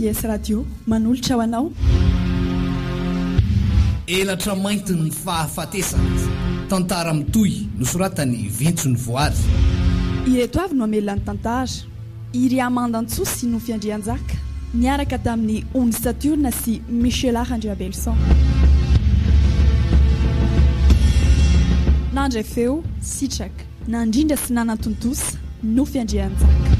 Mbs Radio manolotra ho anao. Elatra maintin'ny fahafatesana. Tantara mitohy nosoratan'i Ventso ny Voary. Ireto avy no hamelona ny tantara. I Riamandantsoa sy Nofy Andrianjaka niaraka tamin'i Ony Saturne sy Michela Randriabelson. Nandray feo, Sitraka. Nandrindra sy nanatontosa, Nofy Andrianjaka.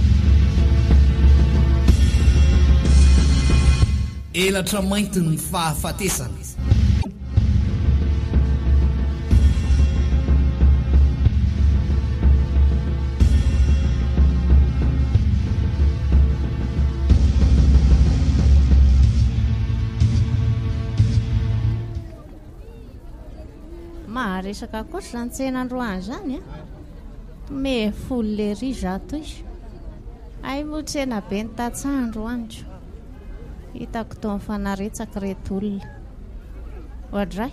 Elatra maintin'ny fahafatesana. Maharesaka kosa izany tsena androany izany a. Me foule ery izato izy. Hay moa tsena be ny tantsaha androany ko. Hitako toa mifanaretsaka ireto olona. Oadray!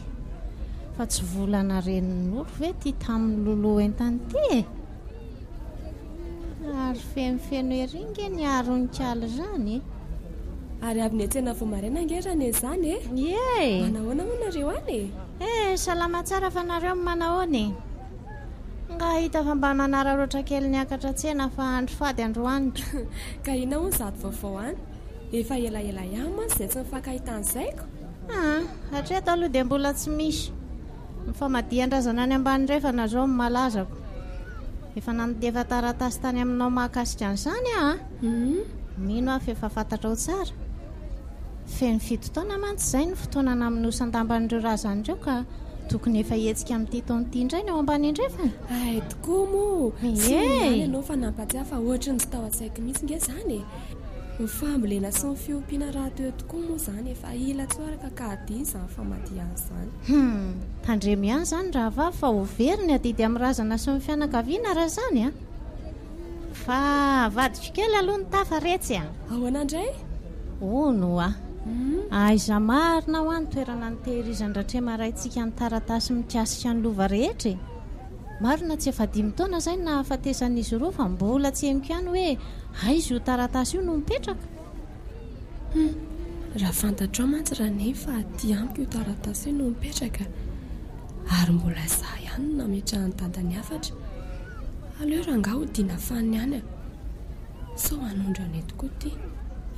Fa tsy vola narenin'i Noro ve ity tamin'ny loloha entana ity e? Ary fenofeno ery nge ny aron'i Kala izany e! Ary avy niantsena vao maraina ange Rane izany e! Ie e! Manahoana moa nareo any e? Eh, salama tsara fa nareo manahoana e? Nga hita fa mba nanararaotra kely niakatra tsena fa andro fady androany ko. Ka inona hono izato vaovao any? Efa elaela ihany mantsy izay tsy nifankahitana izay ko. Aa, hatreto aloha dia mbola tsy misy. Ny famadihan-drazana any ambanindrefana izao no malaza ko. Efa nandefa taratasy tany aminao mahakasika an'izany aho a. Mino aho fa efa fantatrao tsara. Feno fito taona mantsy izay ny fotoana namonosan-damban'ireo razana ireo ka tokony efa hihetsika amin'ity taona ity indray ny ao ambany andrefana. Hay tokoa moa! Tsy Ie! ihany ianao fa nampatsiahy fa ohatry ny tsy tao an-tsaiko mihitsy nge izany e! Ny fambolena sy ny fiompiana rahateo tokoa moa izany efa ila tsy ho araka ka adino izany famadihana izany. Hum! Tandremo ihany izany rahavavy fa ho very ny adidy amin'ny razana sy ny fianakaviana raha izany a! Fa avadiko kely aloha ny tafa retsy a! Ahoana indray? Hono hoa. Aiza marina hoa ny toerana nitehirizan-dRatrema raintsika ny taratasy mikasika ny lova rehetra e? Marina tsy efa dimy taona izay ny nahafatesan'izy roa fa mbola tsy henoko ihany hoe aiza io taratasy io no mipetraka? Hum! Raha fantatrao mantsy Raneny fa aty amiko io taratasy io no mipetraka ary mbola izaho ihany no nametrahan'i Dada ny hafatra. Aleo rangahy hodiana faniny any a! Sao hanondrana eto koa ity.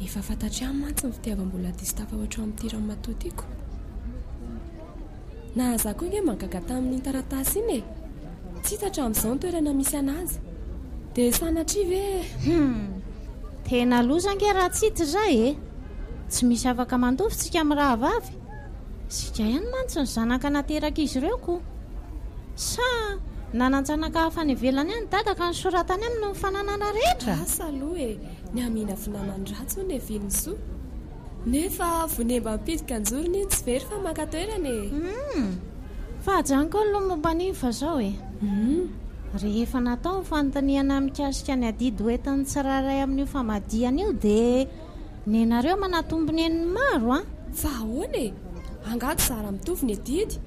Efa fantatro ihany mantsy ny fitiavam-bola diso tafahoatra ao amin'ity ramatoa ity ko. Na za koa nge mahagaga tamin'iny taratasy iny e! Tsy hita hatramin'izao ny toerana misy anazy. Dia sanatria ve. Hum! Tena loza ange raha tsy hita izay e! Tsy misy afaka mandova isika mirahavavy. Isika ihany mantsy ny zanaka naterak'izy ireo ko! Sa nanan-janaka hafa any ivelany any Dada ka nosoratany aminy ny fananana rehetra? Asa aloha e! Ny haminavinana ny ratsy hono hevirin'ny soa. Nefa vonemba mipidika anjorony iny tsy very fa maka toerana e! Humm! Fa ajanoko aloha momba an'iny fa zao e! Humm! Rehefa natao ny fanontaniana mikasika ny adidy hoentin'ny tsirairay amin'io famadihana io dia nenareo manatombo ny henon'ny maro an! Fa ahoana e? Angaha tsy zara mitovy ny adidy?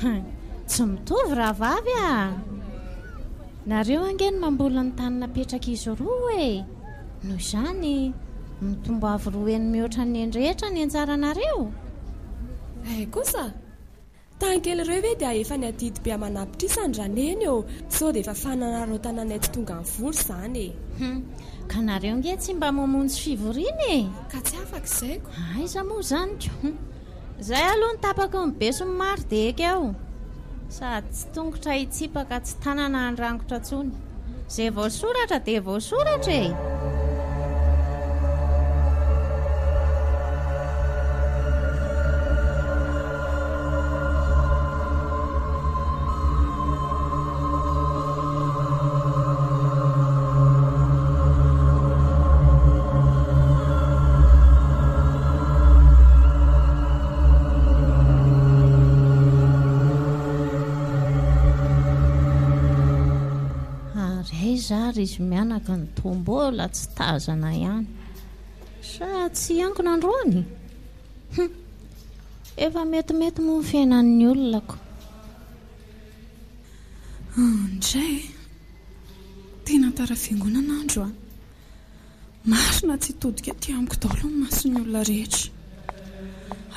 Hein! Tsy mitovy rahavavy a! Nareo ange no mamboly ny tany napetrak'izy roa e! Noho izany, mitombo avo roa heny mihoatra ny eny rehetra ny anjaranareo. Hay kosa! Tany kely ireo ve dia efa ny adidy be aman'apitrisany Raneny ô! Sao dia efa fanararaotana anay tsy tonga nivory izany e! Hum! Ka nareo ange tsy mba mamonjy fivoriana e! Ka tsy afaka izay ko! Aiza moa izany ko! Zay aloha ny tapaky ny be sy ny maro dia ekeo. Sady tsy tongotra hitsipaka tsy tanana handrangotra tsony. Zay voasoratra dia voasoratra e! Ary aiza ary izy mianaka no toa mbola tsy tazana ihany? Sa tsy hiankina androany? Hum! Efa metimety moa ny fiainan'ny olona ko. Andray! Tena tara fiangonana andro a! Marina tsy hitodika aty amiko daholo ny mason'ny olona rehetra.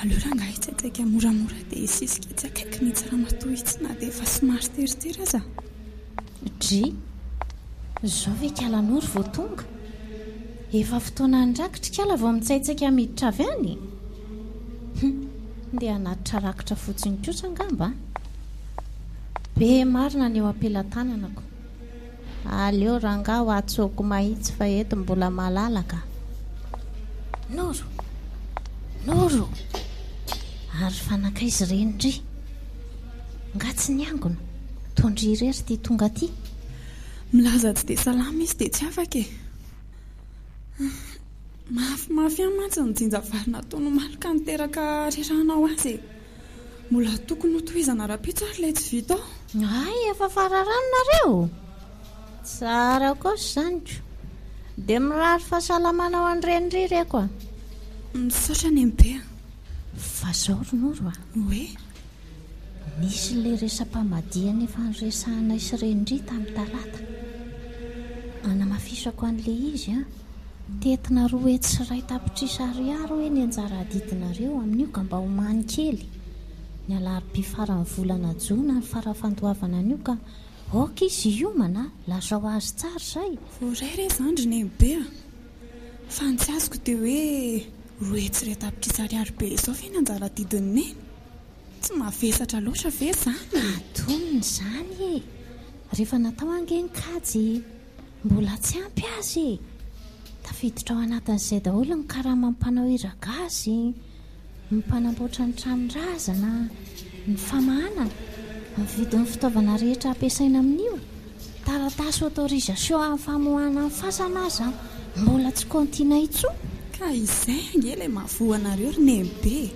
Aleo rangahy hitsaitsaika moramora dia hisisika etsy akaikin'itsy ramatoa itsy na dia efa somary teritery aza. Dry, izao ve kala Noro vao tonga? Efa fotoanan'ny rakitra kala vao mitsaitsaika miditra avy any? Hum, ndeha hanatitra rakitra fotsiny kosa angamba an! Be marina ny eo am-pelatananako. Aleo rangaha ho antsoiko mahitsy fa eto mbola malalaka a! Noro! Noro! Ary fa nankaiza ireny ndry? Nga tsy niangona? Toa ndry irery ity tonga aty? Milaza tsy dia salama izy dia tsy afaka e! Mafimafy ihany mantsy ny jinja vary nataony omaly ka niteraka harerahana ho azy e! Mbola tokony ho tohizana rahampitso ary ilay tsy vita ao. Hay efa fararano nareo? Tsara kosa izany ko. Dia mirary fahasalamana ho an'i Reny reko a. Misaotra Nenibe a. Fa zao ry Noro a. Hoe? Nisy ilay resa-pamadihana efa niresahanay sy Reny tamin'ny talata. Anamafisako an'ilay izy an. Tetina 2100 ariary hoe ny anjara adidinareo amin'io ka mba omany kely. Ny alarobia faran'ny volana jona ny fara-fandoavana an'io ka aoka izy hiomana, lazao azy tsara izay. Voaray re izany ry Nenibe a! Fa ny tsy azoko dia hoe 2100 ariary be izao ve ny anjara adidin'i Neny? Tsy mavesatra loatra ve izany e? Antonony izany e! Rehefa natao ange ny kajy Mbola tsy ampy azy e! Tafiditra ao anatin'izay daholo ny karaman'ny mpanao hira gasy, ny mpanamboatra ny tranon-drazana, ny famahanana, ny vidin'ny fitaovana rehetra ampiasaina amin'io, taratasy autorisation amin'ny famoahana ny fasana aza mbola tsy kaontiana intsony. Ka izay ange ilay mahavoa anareo ry Nenibe e!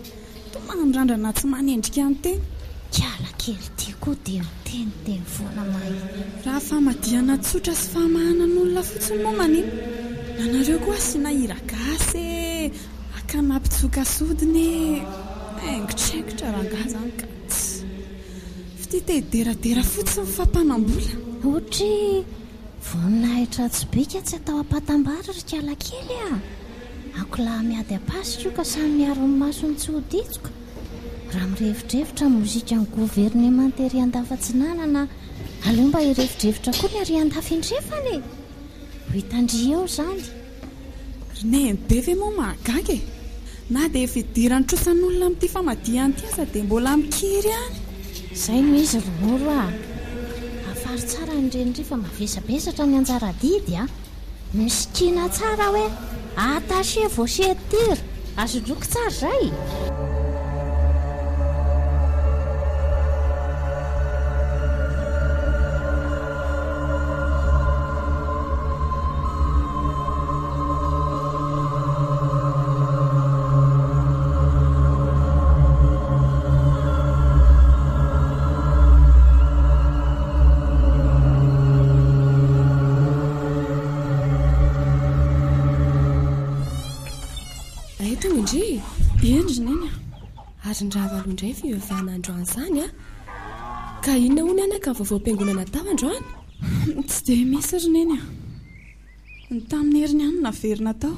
Toa mahandrandra tsy manendrika ny tena. Kiala kely ity koa dia miteniteny foana mahay. Raha famadihana tsotra sy famahanan'olona fotsiny moa manino? Nanareo koa asiana hira gasy e! Hakana mpitsoka sodina e! Haingotraingotra rangahy zany ka! Tsy fitia te hideradera fotsiny fa mpanam-bola. Otry Voninahitra tsy bika tsy atao am-patambary ry kiala kely a! Akolahy miady am-pasika io ka samy miaro ny masony tsy ho ditsoka. Raha mirefodrefotra ny mozikan'ny governemanta ery andafy atsinanana, aleo mba hirefodrefotra koa ny ary andafy andrefana e! Ho hitan-dry eo izany. Ry Nenibe ve moa mahagaga e! Na dia efa idiran'ny trosan'olona amin'ity famadihana ity aza dia mbola mikiry ihany. Izay no izy ry Noro a! Hafaro tsara ny renindry fa mavesabesatra ny anjara adidy a! Misikina tsara hoe attachez vos ceintures! Azondroko tsara izay! Hay tonga ndry e! Eny ry Neny a! Ary ny Ravalo indray fivavahana androany izany a! Ka inona hono anaka ny vaovaom-piangonana tao androany? Tsy dia misy ry Neny a! Ny tamin'ny heriny ihany no naverina tao.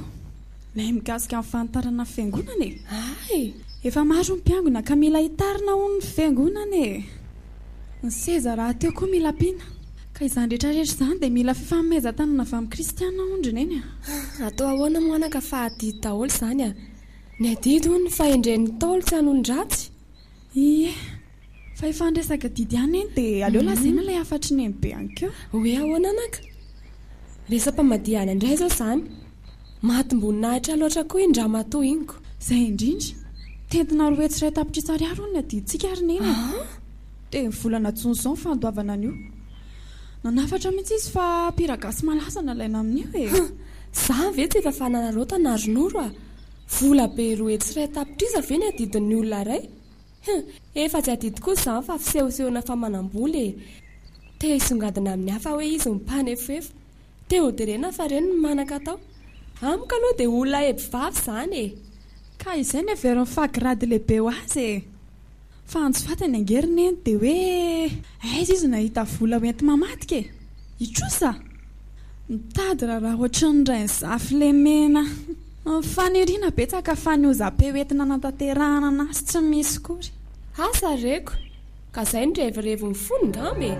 Ilay mikasika ny fanitarana ny fiangonana e! Hay! Efa maro ny mpiangona ka mila hitarina hono ny fiangonana e! Ny seza rahateo koa mila ampiana. Ka izany rehetra rehetra izany dia mila fifanomezan-tanana avy amin'ny kristiana hono ry Neny a! Atao ahoana moa anaka fa adidy daholo izany a! Ny adidy hono ny fahendren'ny Ntaolo tsy han'olon-dratsy. Ie. Fa efa niresaka didy ihany iny dia aleo lazaina ilay hafatry Nenibe ankeo. Hoe ahoana anaka? Resa-pamadihana indray izao izany. Matim-boninahitra loatra koa iny ramatoa iny ko. Izay indrindra. Tentina 2100 ariary hono ny adidintsika ry Neny a. Dia ny volana jona izao ny fandoavana an'io. Nanafatra mihitsy izy fa mpiragasy malaza no alaina amin'io e. Hum! Za ve tsy efa fanararaotana ry Noro a! Vola be 2100 ve ny adidin'ny olona iray? Hum! Efa tsy adidy koa izany fa fisehosehoana fa manam-bola e! Te hisongadina amin'ny hafa hoe izy no mpanefoefo. Te hoderena fa ireny no manan-katao. Amiko aloha dia olona hebivavy izany e! Ka izay no heverin'ny fa grade lehibe ho azy e! Fa antso fatany ange ry neny dia hoe aiza izy no hahita vola ho enti-mamadika e! Hitrosa? Mitady raharaha ohatran'ny rainizafy lemena. Ny faniriana betsaka fa ny hoza-peo entina anatanterahana anazy tsy misy kory. Asa reko, ka zay no revirevin'ny fony ngamba e!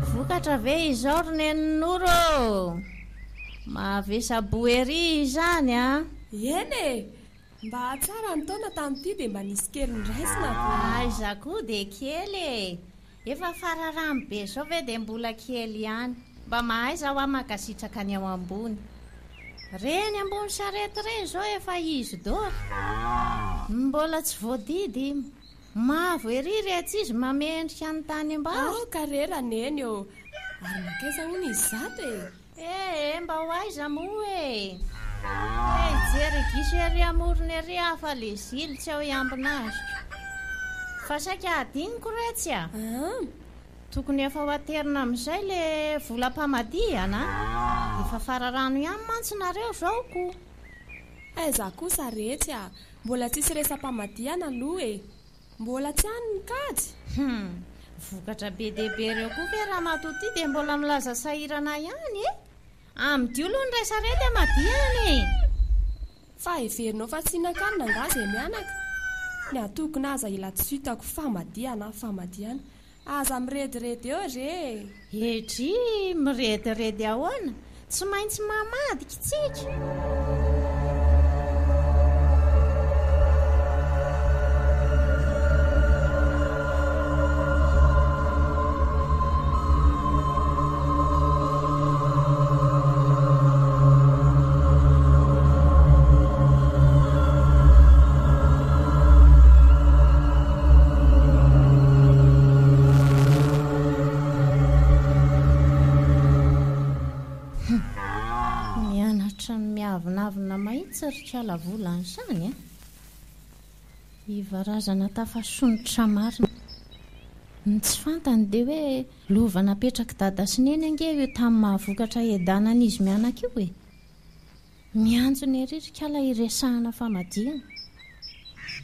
Vokatra ve izao ry Neninoro ô? Mavesa-bo ery izany a! Eny e! Mba tsara ny taona tamin'ity dia mba nisy kely noraisina ko! Aiza koa dia kely e! Efa fararano be zao ve dia mbola kely ihany. Mba mahaiza hoa mankasitraka ny ao ambony. Reny ambony sarety reny zao efa izy dôly. Mbola tsy voadidy. Mavo ery retsy izy mamendrika ny tanimbary. Aoka re raneny ô! Ary mankaiza hono izy zato e? Eh eh mba ho aiza moa e! Eh hijery gisa ery amorony ery aho fa le zily tsy ao hiambina azoko. Fa saika hadinoko retsy a! Tokony efa ho aterina amin'izay le volam-pamadihana a! Efa fararano ihany mantsy nareo zao ko! Aiza kosa retsy a! Mbola tsisy resa-pamadihana aloha e! Mbola tsy any ny kajy? Hum! Vokatra be dia be ireo koa ve ramatoa ity dia mbola milaza sahirana ihany e? Amidio aloha ny iray sarety hamadihana e! Fa heverinao fa tsy hihinan-kanina angaha izay mianaka? Ny atokona aza ila tsy hitako famadihana famadihana. Aza mirediredy eo re e! Edry, mirediredy ahoana? Tsy maintsy mamadika tsika. Hum! Mianatra ny miavonavona mahitsy ry kala volana izany a! Ivarazana tafasondrotra marina. Ny tsy fantany dia hoe lova napetrak'i dada sy neny ange io tamin'ny mahavokatra edanan'izy mianaka io e! Mianjona ery ry kala hiresahana famadihana.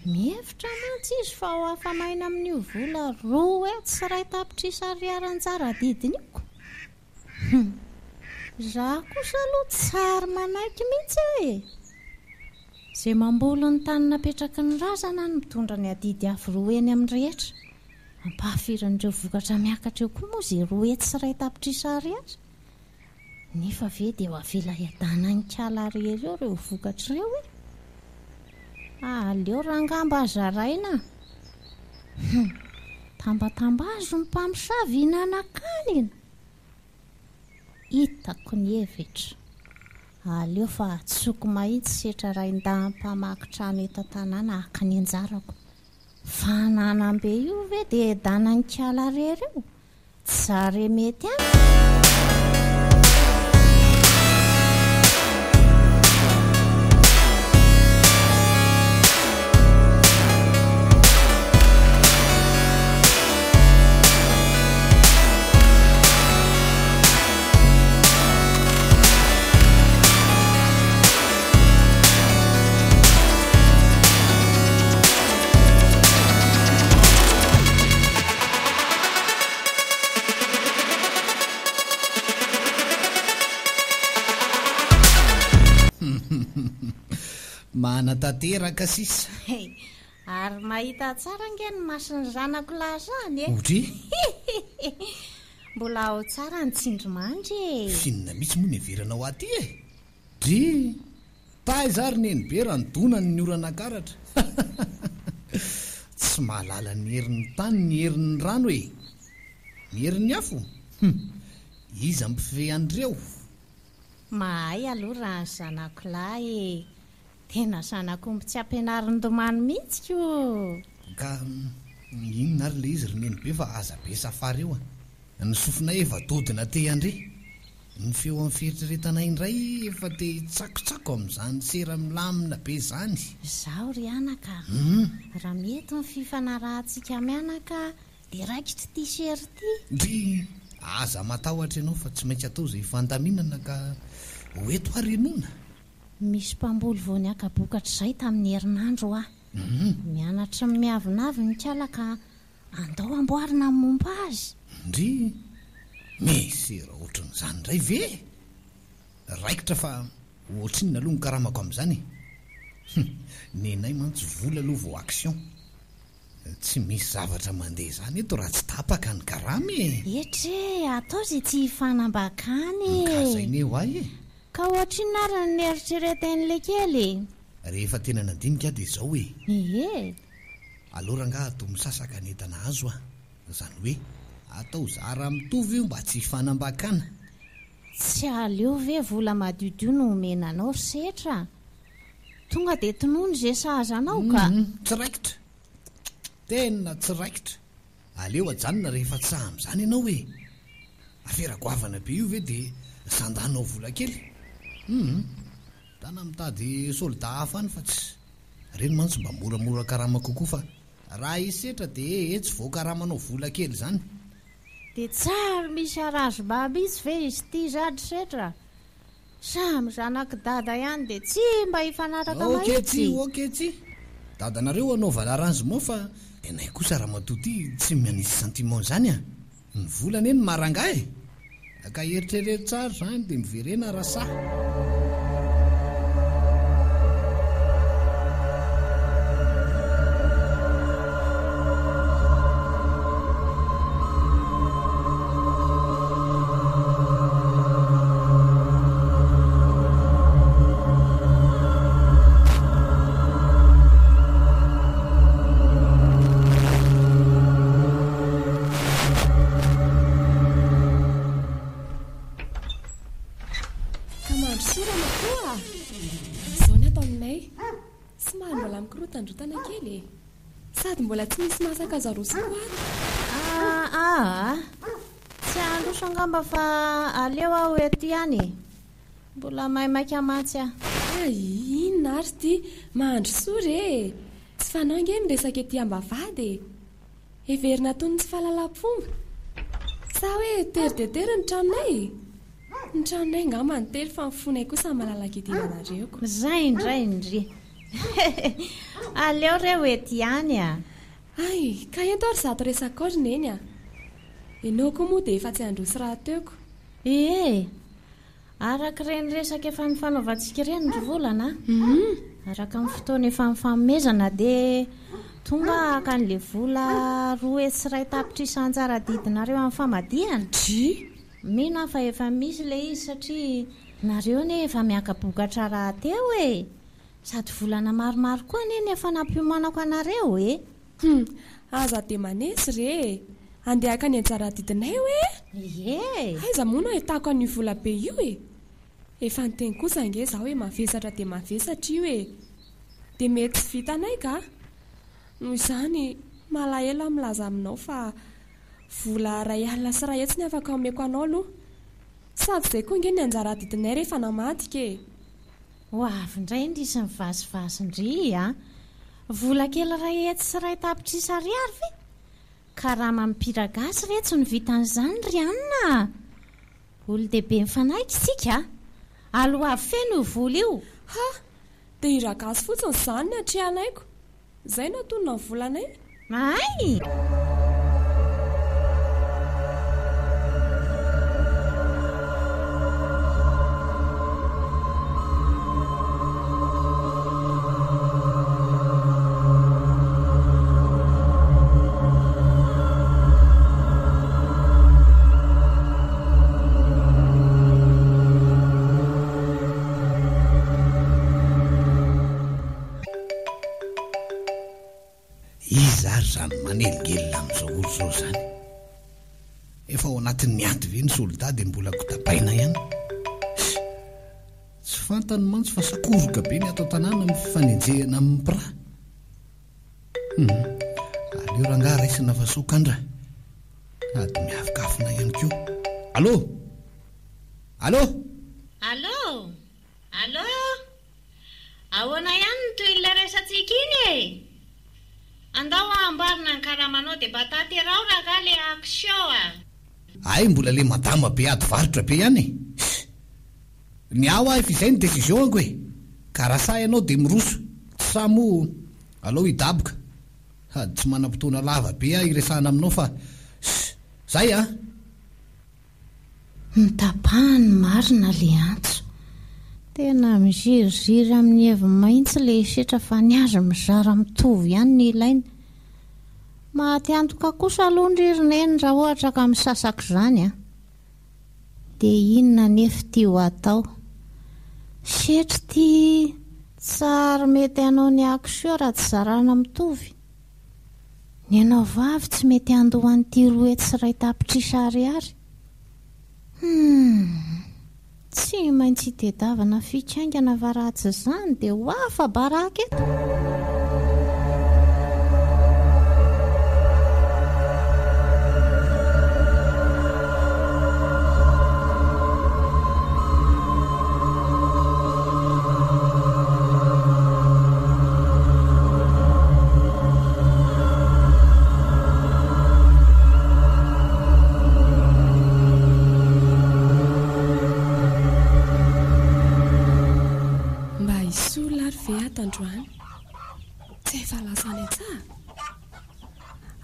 Mihevitra mantsy izy fa ho afa-maina amin'io vola 200 tapitrisa ariary anjara adidiny io ko. Hum. Za kosa aloha tsy ary manaiky mihitsy aho e! Izay mamboly ny tany napetraky ny razana no mitondra ny adidy avo roa heny amin'ny rehetra. Ampahafirin'ireo vokatra miakatra eo koa moa izay 200 tapitrisa ariary? Nefa ve dia ho avela hiadana any kala irery eo ireo vokatra ireo e? Aleo rangaha mba zaraina a! Hum! Tambatambazo ny mpamosavy hinanan-kanina! Hitako ny hevitra. Aleo fa atsoko mahitsy setra raindahy mpamaky trano eto an-tanàna haka ny anjarako. Fananam-be io ve dia hiadanan'ny kala irery eo? Zare mety amiko. Manatanteraka sisa. Ary mahita tsara ange ny mason'ny zanako lahy zany e! Odry! Mbola ao tsara ny tsindrimandry e! F'inona mihitsy moa no heveranao ahy ity e? Dry! Taiza ary nenibe raha nidonany ny oran'Ankaratra? Tsy mahalala ny herin'ny tany ny herin'ny rano e! Ny herin'ny afo? Hum! Iza mpifehy an'ireo? Mahay aloha raha ny zanako lahy e! Tena zanak'omby tsy ampianarin-domano mihitsy ko! Ka inona ary ilay izy ry nenibe fa aza be safary eo a! Ny sofinay efa dodona te handre. Ny feo amin'ny fieritreretana indray efa te hitsakotsako amin'izany sera milamina be izany. Izaho ry anaka a! Raha mety ny fifanarahantsika mianaka dia raikitra ity sera ity. Ndry! Aza matahotra ianao fa tsy maintsy atao izay fandaminana ka ho eto ary ianona. Misy mpamboly vao niaka-bokatra izay tamin'ny herinandro aho. Mianatra miavonavona ikala ka Andao amboarina ny momba azy. Ndry! Misy raha ohatran'izany indray ve e? Raikitra fa ohatrinona aloha ny karamako amin'izany e? Hum! Nenay mantsy vola aloha vao action. Tsy misy zavatra mandeha izany eto raha tsy tapaka ny karama e! Hetra e! Atao izay tsy hifanambakana e! Ka zay ne ho ahy e! Ka ohatrinona ary ny neritreretin'ilay kely e? Rehefa tena nandinika aho dia izao e! Ie! Aleo rangaha atao misasaka ny entana azo a! Izany hoe atao zara mitovy io mba tsy hifanambakana. Tsy aleo ve vola madiodio no omena anao ry Setra a! Tonga dia tonony izay sahaza anao ka! Humm tsy raikitra! Tena tsy raikitra! Aleo ajanona rehefa tsy sahy amin'izany ianao e! Afera goavana be io ve dia zandanao vola kely? Humm Tana mitady soldat hafa any fa tsy reny mantsy mba moramora karama kokoa fa raha hisetra dia ee tsy voakaramanao vola kely izany. Dia tsary misy arrangement mihitsy ve izy ity zany setra? Samy zanak'i dada ihany dia tsy mba hifanaraka Ok mahitsy? tsi ok tsi! Dadanareo anaovana arrangement fa nenay kosa ramatoa ty tsy manisy sentiment izany a! Ny vola anie no maha rangahy e! Ka eritrereto tsara izany dia miverena raha sahy. Ka mandrosoa ramatoa a! Izao ny ato aminay. Somary mbola mikorotandrotana kely e! Sady mbola tsy misy masaka azo aroso koa ato. Aa aa! Tsy handroso angamba fa aleo aho eto ihany e! Mbola maimaika mantsy aho. Hay, inona ary ity? Mandrosoa re e! Tsy fanao ange ny resaka ety am-bavahady e! Heverina toy ny tsy fahalalam-pomba. Sa hoe tery dia tery ny tranonay e? Ny tranonay angamba no tery fa ny fonay kosa malalaka hidiranareo. Izay indray ndry! Aleo re ho ety ihany a! Hay, ka ento ary izato resakao ry Neny a! Ianao koa moa dia efa tsy handroso rahateo ko. Ee! Araka ireny resaka efa nifanaovantsika ireny ry Volana a! Araka ny fotoana efa nifanomezana dia tonga aho haka an'ilay vola 201 tapitrisa anjara adidinareo amin'ny famadihana. Dry! Mino aho fa efa misy ilay izy satria nareo anie efa miaka-bokatra rahateo e! Sady volana maromaro koa anie ny efa nampiomanako anareo e! Hum! Aza dia manesy re e! Andeha haka ny anjara adidinay hoe? Ie! Aiza moa no ahitako an'io vola be io e? Efa niteny kosa ange izaho hoe mavesatra dia mavesatra io e! Dia mety tsy vitanay ka! Noho izany, malahelo aho milaza aminao fa vola 101 ny afaka omeko anao aloha. Sady izay koa ange ny anjara adidinay rehefa namadika e! Ho avy indray ndry sy ny vazivazy ndry a! Vola kely 110000 ariary ve? Karama mpiragasy re tsy no vitan'izany ry anona a! Olon-dehibe mifanaiky isika a! Aloavy feno io vola io! Ha! Dia hiragasy fotsiny izany ny atrehanay ko! Izay no antonona ny volanay? Hay! Iza ary izany manelingelina amin'izao ora izao izany? Efa ao anatin'ny ady ve ny soldat dia mbola kotabaina ihany? Tsy fantany mantsy fa sakoroka be ny ato an-tanàna amin'ny fifanenjehana amin'ny mpiraha. Hum, aleo rangahy raisina fa sao kandra. Sady miavokavona ihany koa. Allô? Allô? Allô? Allô? Ahoana ihany ny tohin'ilay resatsika iny e? Andao amboarina ny karamanao dia mba tanteraho rangah le action a! Hay mbola le madama be ady varotra be ihany e! Ny ahy hoa efa izay ny decision-ko e! Ka raha sahy ianao dia miroso, tsy sahy moa alao hidaboka. Sady tsy manam-potoana lava be aho hiresahana aminao fa zay a! Notapahany marina le antso. Tena miziriziry amin'ny heviny mahintsy le hisetra fa ny azy mizara mitovy ihany ny ilainy. Maty antoka kosa aloha ndry ry neny raha ohatra ka misasaka izany an! Dia inona anefa ity ho atao? Setry ity tsary mety hanao ny action raha tsy zarana mitovy. Ny anao vavy tsy mety handoa an'ity 201 tapitrisa ariary. Humm. Tsy maintsy hitedavana fikaingana fa raha tsy izany dia ho afa-baraka eto. Mba hisy olona ary ve ato androany? Tsy efa lasa any an-tsaha?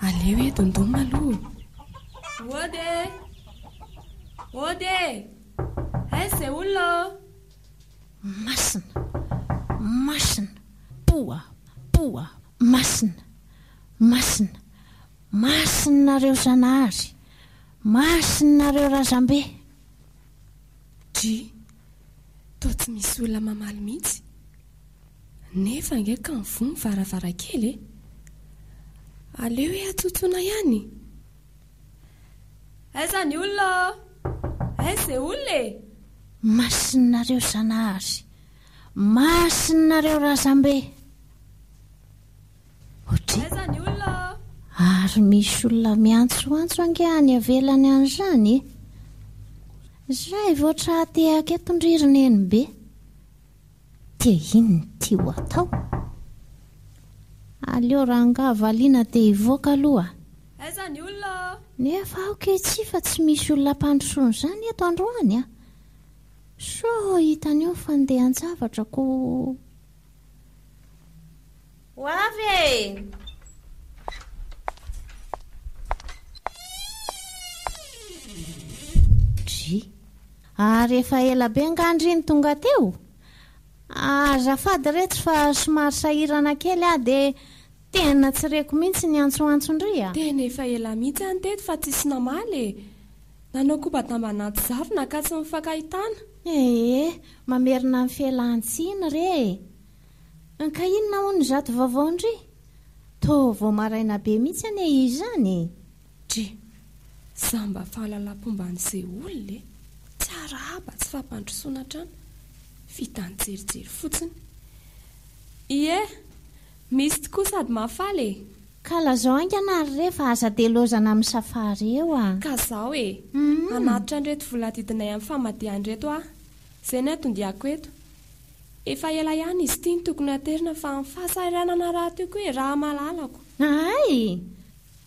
Aleo eto ndoma aloha. Ody e! Ody e! Aiza izay olona ô? Masina! Masina! Poa! Poa! Masina! Masina! Masina reo Zanahary! Masina reo Razambe! Dry! Toa tsy misy olona mamaly mihitsy. Nefa ange ka mivoha ny varavarankely e! Aleo hoe atsotsoina ihany. Aiza ny olona ô? Aiza izay olona e? Masina reo Zanahary! Masina reo Razambe! Ohatry. Aiza ny olona ô? Ary misy olona miantsoantso ange any avelany any izany e! Zay vao tra-tehaka eto ndry ry Nenibe. Dia inona ity ho atao? Aleo rangahy valiana dia hivoaka aloha. Aiza ny olona ô? Nefa aoka etsy fa tsy misy olona ampandrosoana izany eto androany a! Sao hitany eo ny fandehan-javatra ko. Ho avy e! Dry. Ary efa ela be angaha ndry no tonga teo? Azafady retsy fa somary sahirana kely aho dia tena tsy reko mihitsy ny antsoantson-dry a! Tena efa ela mihitsy aho nitety fa tsisy namaly e! Nanao koba-damba anaty zavona ka tsy nifankahitana. Ee, mamerina ny fialan-tsiny re e! Ka inona hono izato vaovao ndry? Toa vao maraina be mihitsy anie izy izany e! Dry, za mba fahalalam-pomba an'izay olona e! Tsy arahaba tsy fampandrosoana hatrany, vita nijerijery fotsiny. Ie, misy tokoa sady mahafaly e! Ka lazao haingana ary re fa aza dia lozana amin'ny safari eo a! Ka zao e! Hanatitra an'ireto vola adidinay amin'ny famadihana ireto aho. Izay no anton-diako eto. Efa ela ihany izy ity no tokony haterina fa ny fahasahiranana rahateo koa e, raha malalako. Hay!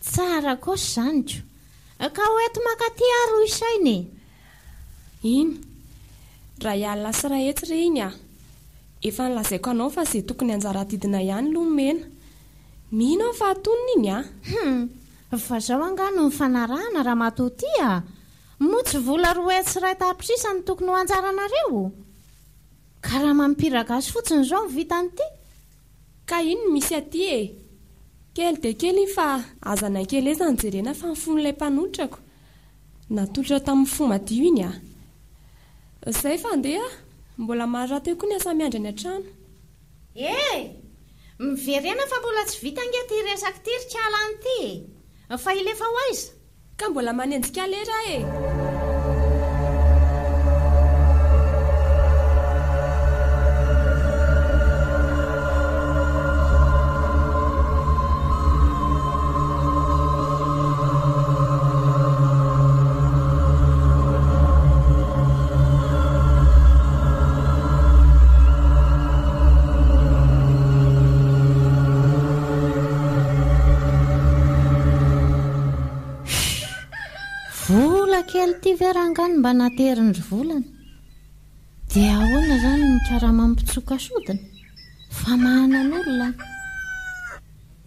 Tsara kosa izany ko! Ka ho eto mankaty ary hoy saina e! Iny. Ray alina sy ray hetsy re iny a! Efa nolazaiko anao fa izay tokony anjara adidina ihany aloha omena. Mino aho fa hatonina iny a! Hum! Fa zao angaha no nifanarahana ramatoa ty a! Moa tsy vola 201 tapitrisa no tokony ho anjaranareo? Karaman'ny mpiragasy fotsiny izao no vitan'ity. Ka inn no misy aty e! Kely dia kely iny fa aza ny ankelezany jerena fa ny fon'ilay mpanolotrako. Natolotra tamin'ny fo madio iny a! Zay fa andeha aho, mbola maro rahateo koa ny asa miandry any an-trano. E! Miverena fa mbola tsy vita ange ity resaka ity ry kala an ity e! Fa hilefa ho aiza? Ka mbola manenjika lera e! Vola kely ity ve rangahy no mba naterin-dry volana? Dia ahoana izany ny karaman'ny mpitsoka sodina? Famahanan'olona an!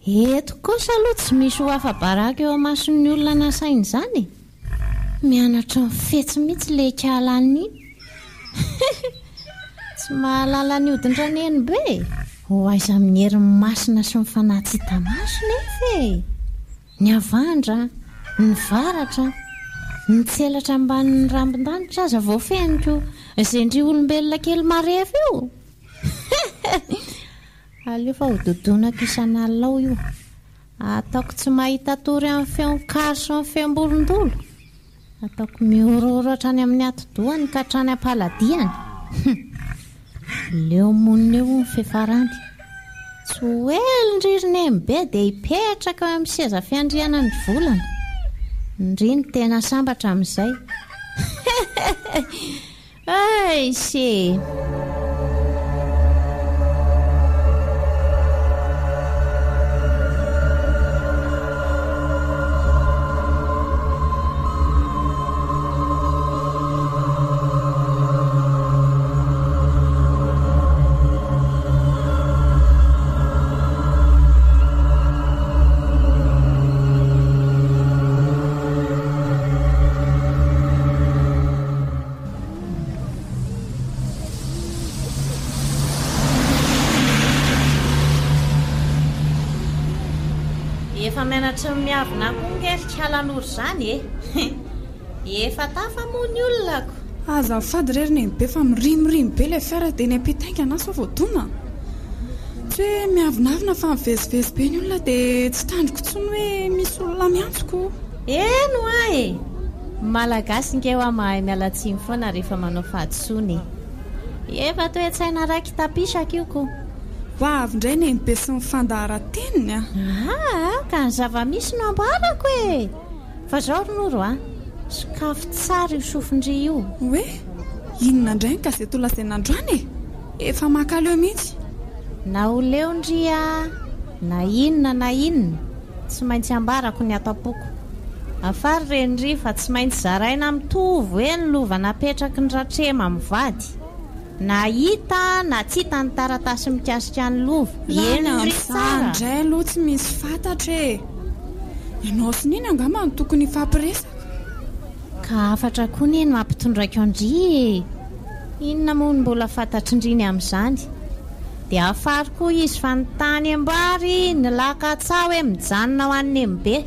Eto kosa aloha tsy misy ho afa-baraka eo imason'ny olona nasaina izany e! Mianatra mifetsy mihitsy ilay ikala any iny. Tsy mahalala ny hodin-dRanenibe e! Ho aiza amin'ny herin'ny masina sy ny fanahy tsy hita maso nefa e! Ny havandra, ny varatra, ny tselatra ambanin'ny rambon-danitra aza voafeniko izay ndry olombelona kely marefo io! Aleo fa ho dodonako isan'alina ao io. Ataoko tsy mahita tory amin'ny feon-kary sy ny feom-borondolo. Ataoko mihorohoro hatrany amin'ny atidohany ka hatrany am-paladiany. Hum! Leo monina eo hono fiafarany. Tsy ho ela ndry ry Nenibe dia hipetraka eo amin'ny seza fiandrianan'ny volana. Ndry no tena sambatra amin'izay. Eish e! Efa mianatra ny miavona koa nge ry kalanoro izany e! Efa tafa moa ny olona ko! Azafady re ry nenibe fa mirimorimo be ilay fiara dia eny am-pitaingana aho sao voadona. Tsy hoe miavonavona fa mivezivezy be ny olona dia tsy tandriko intsony hoe misy olona miantso ko. Eny hoa e! Malagasy nge hoa mahay miala tsiny foana rehefa manao fahadisoana e! Efa toe-tsaina raiki-tapisaka io ko! Ho avy indray nenibe sy ny fandaharan-teniny a! Aa ka ny zava-misy no ambarako e! Fa zao ry Noro a! Sokafy tsara io sofin-dry io! Hoe? Inona indray ny gazety ho lazaina androany e? Efa mankaleo mihitsy! Na ho leo ndry a! Na inona na inona, tsy maintsy ambarako ny ato am-poko. Hafari re ndry fa tsy maintsy zaraina mitovy hoe ny lova napetraky ny Ratrema mivady. Na hita na tsy hita ny taratasy mikasika ny lova. Raha ny Eny ndry amin'izany tsara. indray aloha tsy misy fantatro e! Ianao sy Neny angamba no tokony hifampiresaka. Ka hafatra koa anie no ampitondraiko an-dry e! Inona moa no mbola fantatry-ndry ny amin'izany? Dia hafaro koa izy fa ny tany am-bary ny lakatsaha hoe mijanona ho an'i Nenibe.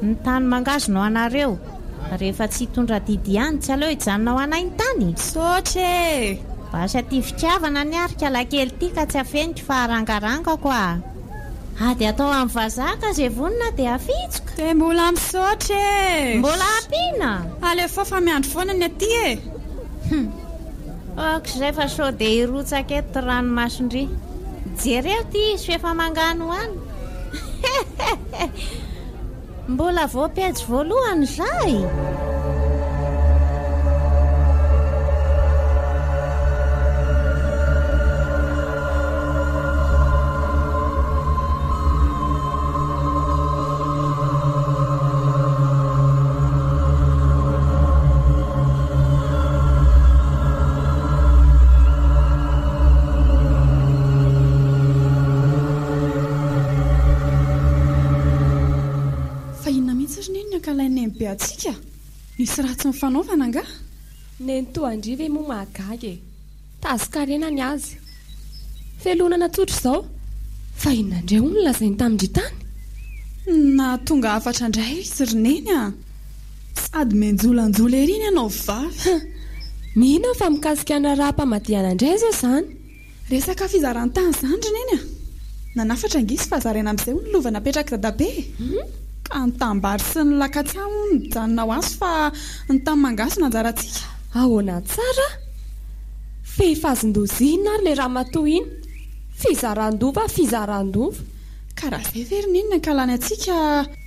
Ny tany mangazo no anareo. Rehefa tsy hitondra adidy ihany, tsy aleo hijanona ho anay ny tany? Misaotra e! Basy aty fitiavana ny ahy ry kalakely ity ka tsy afeniko fa arangarangako a! Ady atao amin'ny vazaha ka izay vonona dia afitsoka. Dia mbola misaotra e! Mbola ampiana? Alefao fa miandry foana ny aty e! Hum! Ok izay fa sao dia hirotsaka eto ty ranomason-dry. Jereo ty izy f'efa manganohano. Hehehe! Mbola vao pejy voalohany izay! Fa inona mihitsy ry Neny ny ankalain'i Nenibe antsika? Nisy ratsy nifanaovana angaha? Nenitoa an-dry ve moa mahagaga e! Tazon-karena ny azy. Felonana tsotra izao. Fa inona indray hono no lazainy tamin-dry tany? Nahatonga hafatra indray izy ry Neny a! Sady mianjolanjola ery ny anao vavy. Hum! Mino aho fa mikasika ny raharaham-pamadihana indray izao izany. Resaka fizaran-tany izany ry Neny a! Nanafatra angizy fa zaraina amin'izay hono ny lova napetrak'i Dadabe e! Ka ny tanimbary sy ny lakantsaha hono mijanona ho azy fa ny tany mangahazo no anjarantsika. Ahoana tsara? Fehifazin-doza inona ary ilay ramatoa iny? Fizaran-dova, fizaran-dova. Ka raha izay ve ry Neny ny ankahalany antsika,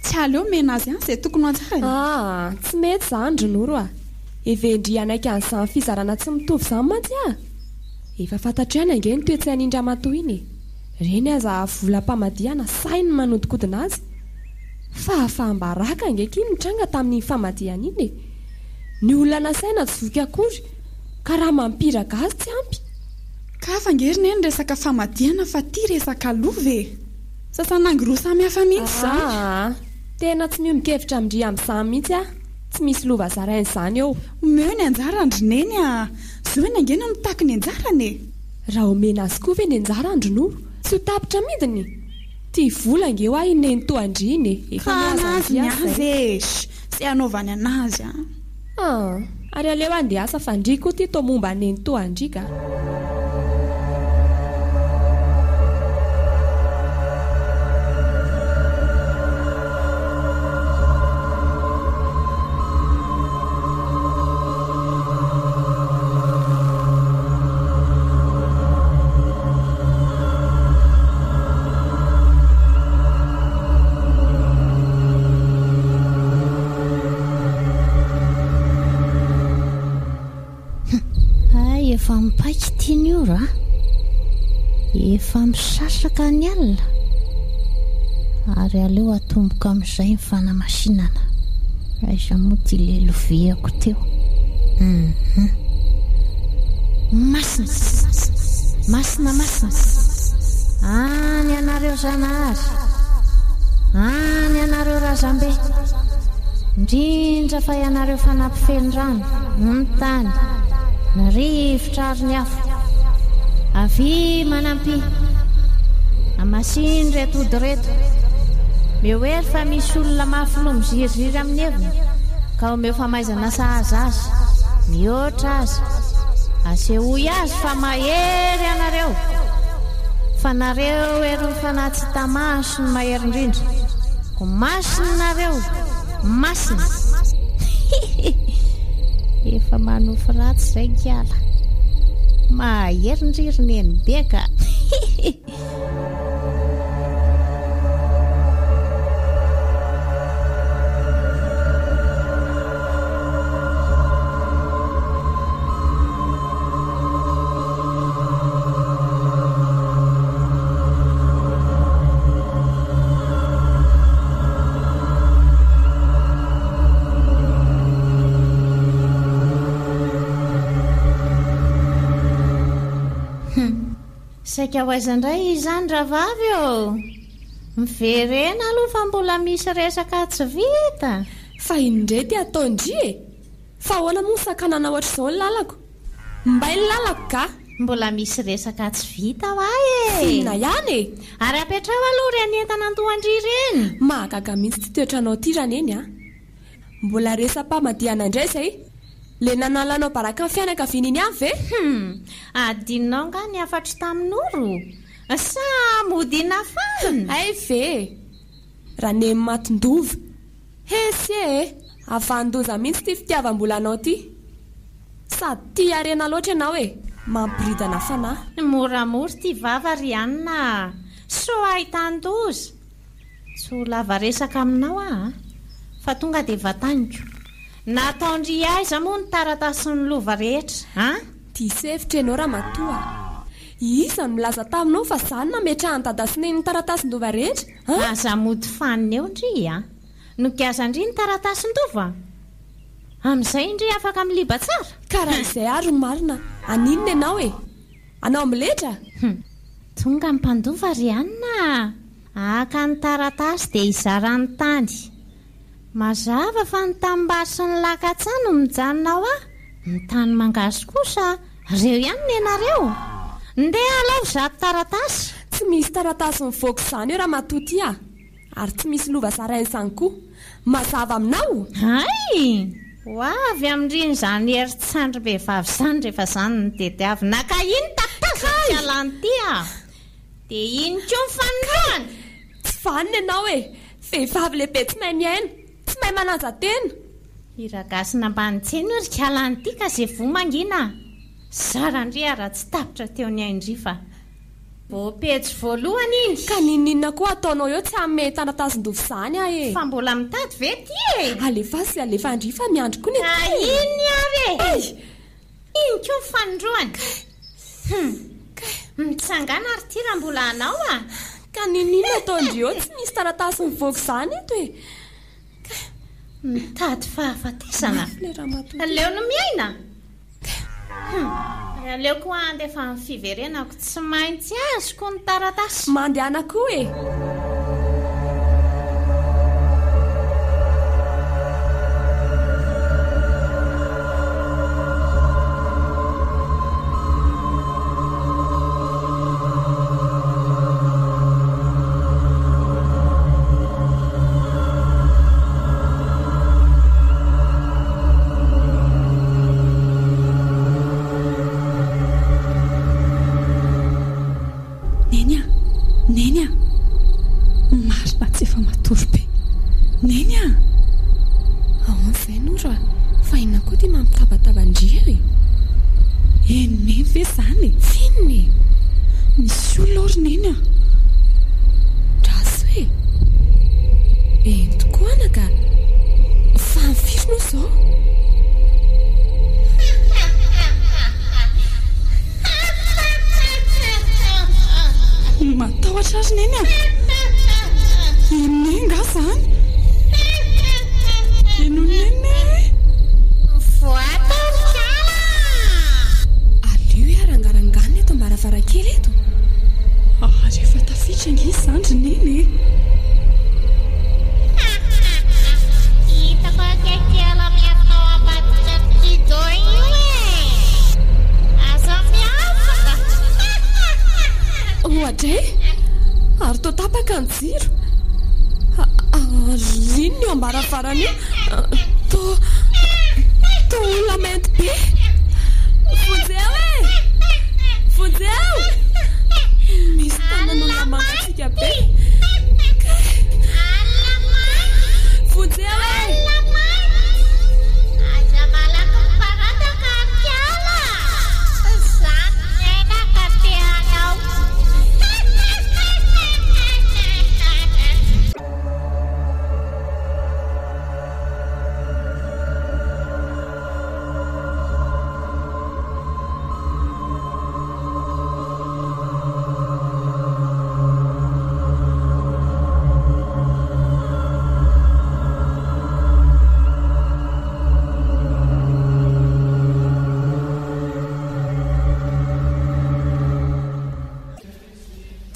tsy aleo omena azy ihany izay tokony ho anjarany? Aa, tsy mety izany ry Noro a! Heverin-dry hanaiky an'izany fizarana tsy mitovy izany mantsy aho. Efa fantatro ihany ange ny toe-tsain'iny ramatoa iny e! Ireny aza volam-pamadihana sahy ny manodinkodina azy. Fahafaham-baraka ange akia no nitranga tamin'iny famadihana iny e! Ny olona nasaina tsy voky akory, ka raha mampira gasy tsy ampy. Ka hafa ange ry neny resaka famadihana fa ty resaka lova e! Sasanangy roa samy hafa mihitsy izany. Aa! Tena tsy miombon-kevitra amin-dry amin'izany mihitsy aho. Tsy misy lova zaraina izany eo. Omeo ny anjarany ry neny a! Zohina ange no mitaky ny anjarany e! Raha omena azy koa ve ny anjarany ry Noro, tsy ho tapitra amidiny? Tia vola ange hoa i Neny toa an-dry iny e! Efa Ka mihaza anazy an-dry ny aza azy izay. e! Sh! Tsy hanaovany anazy an! An! Ary aleo handeha asa fa ndry koa ty toa momba an'i Neny toa an-dry ka! Hay efa mipaika ity ny ora a! Efa misasaka ny alina ary aleo atomboka amin'izay ny fanamasinana. Aiza moa ity le loviako teo? Hum. Masina! Masina masina! Any ianareo Zanahary! Any ianareo Razambe! Indrindra fa ianareo fanampy feno rano, ny tany, ny rivotra ary ny afo. Avia manampia. Hamasino ireto ody ireto. Omeo hery fa misy olona mafy loha miziriziry amin'ny heviny ka omeo famaizana sahaza azy, mihoatra aza. Asehoy azy fa mahery ianareo, fa nareo herin'ny fanahy tsy hita maso no mahery indrindra. Koa masina nareo, masina. Hihi! Efa manofy ratsy izay kiala. Mahery ndry ry nenibe ka. Hihi! Saika ho aiza indray izany rahavavy ô? Miverena aloha fa mbola misy resaka tsy vita. Fa inona indray ity ataon-dry e? Fa ahoana moa sakanana ohatr'izao ny lalako? Mbay ny lalako ka! Mbola misy resaka tsy vita hoa e! Inona ihany e? Ary apetraho aloha ireny entana an-dohan-dry ireny! Mahagaga mihitsy ity toetranao ity Raneny a! Mbola resa-pamadihana indray izay? Le nanalanao baraka ny fianakaviana iny ihany ve? Hum! Adinonao angaha ny hafatro tamin'i Noro? Sa mody nafana? Hay ve e! Raneny matin-dova! Hesy e! Havandoza mihitsy ity fitiavam-bolanao ity! Sady tia harena loatra ianao e! Mampiridana fanahy. Moramora ity vava ry anona a! Sao ahitan-doza! Tsy ho lava resaka aminao aho a! Fa tonga dia vataniko. Nataon-dry aiza moa ny taratasin'ny lova rehetra a? Diso hevitra ianao ramatoa a! Iza no nilaza taminao fa za no nametrahan'i dada sy neny ny taratasin-dova rehetra a? Aza mody fanina eo ndry a! Nogiazan-dry ny taratasin-dova? Amin'izay ndry afaka miliba tsara? Ka raha izay ary no marina, haninona ianao e? Hanao amboletra? Hum! Tonga ny mpandova ry anona a! Haka ny taratasy dia hizara ny tany. Mazava fa ny tanimbary sy ny lakatsa no mijanona ao a! Ny tany mangahazo kosa, reo ihany nenareo! Ndeha alao izato taratasy! Tsy misy taratasy mivoaka izany eo ramatoa ty a! Ary tsy misy lova zaraina izany koa. Mazava aminao? Hay! Ho avy amin-driny izany herin-tsandrim-behivavy izany rehefa izany no tediavina ka iny tatazako tsy alany ity a! Dia iny koa ny fanindroany! Tsy vanona ianao e! Vehivavy lehibe tsy mahay miaina, tsy mahay manaja tena! Hira gasy nambanin-tsena io ry kalany ity ka ze voa mangina a! Zara ndry a raha tsy tapitra teo ny ain-dry fa. Vao pejy voalohany iny. Ka n'inon'inona koa ataonao eo tsy hanome taratasin-dova izany aho e! Fa mbola mitady ve ty e? Alefaso izay alefa-ndry fa miandry koa ny Ka aty e! iny ary e! Hay! Iny koa ny fanindroany. Kay! Hum! Kay! Mitsangàna ary ty raha mbola hanao a! Ka n'inon'inona ataon-dry eo tsy misy taratasy mivoaka izany eto e! Ka. Mitady fahafatesana? Mafy ilay ramatoa ity. Aleo no miaina! Hum! Aleoko handefa ny fiverenako, tsy maintsy azoko ny taratasy. Mandehana koa e! Neny a! Neny a! Marina tsy efa matory be. Neny a! Ahoana izay Noro a? Fa inona koa ity mampitabataba an-dry eo e? Eny Neny ve izany e? F'inona e? Misy olona ao ry Neny a! Draso e! Eny tokoa anaka! Fa amin'ny firy moa izao? Matahotra aho ry Neny a! I Neny nga izany? Henoy Neny e! Voatarika ala! Aleo hiarangaranganina eto am-baravarankely eto. Ary efa tafiditra ange izany ry Neny e! Hitako akaiky ela miafina ao ambadika kidon io e! Aza miafina! Oadray! Ary toa tapaka ny jiro. Ary inona io am-baravarana io? Toa, toa olona mainty be. Vonjeo e! Vonjeo! Misy tanan'olona mangatsiaka be. Kay! Vonjeo e! Aza malaky miparataka ry kiala! Zany ny aina ka te hanao.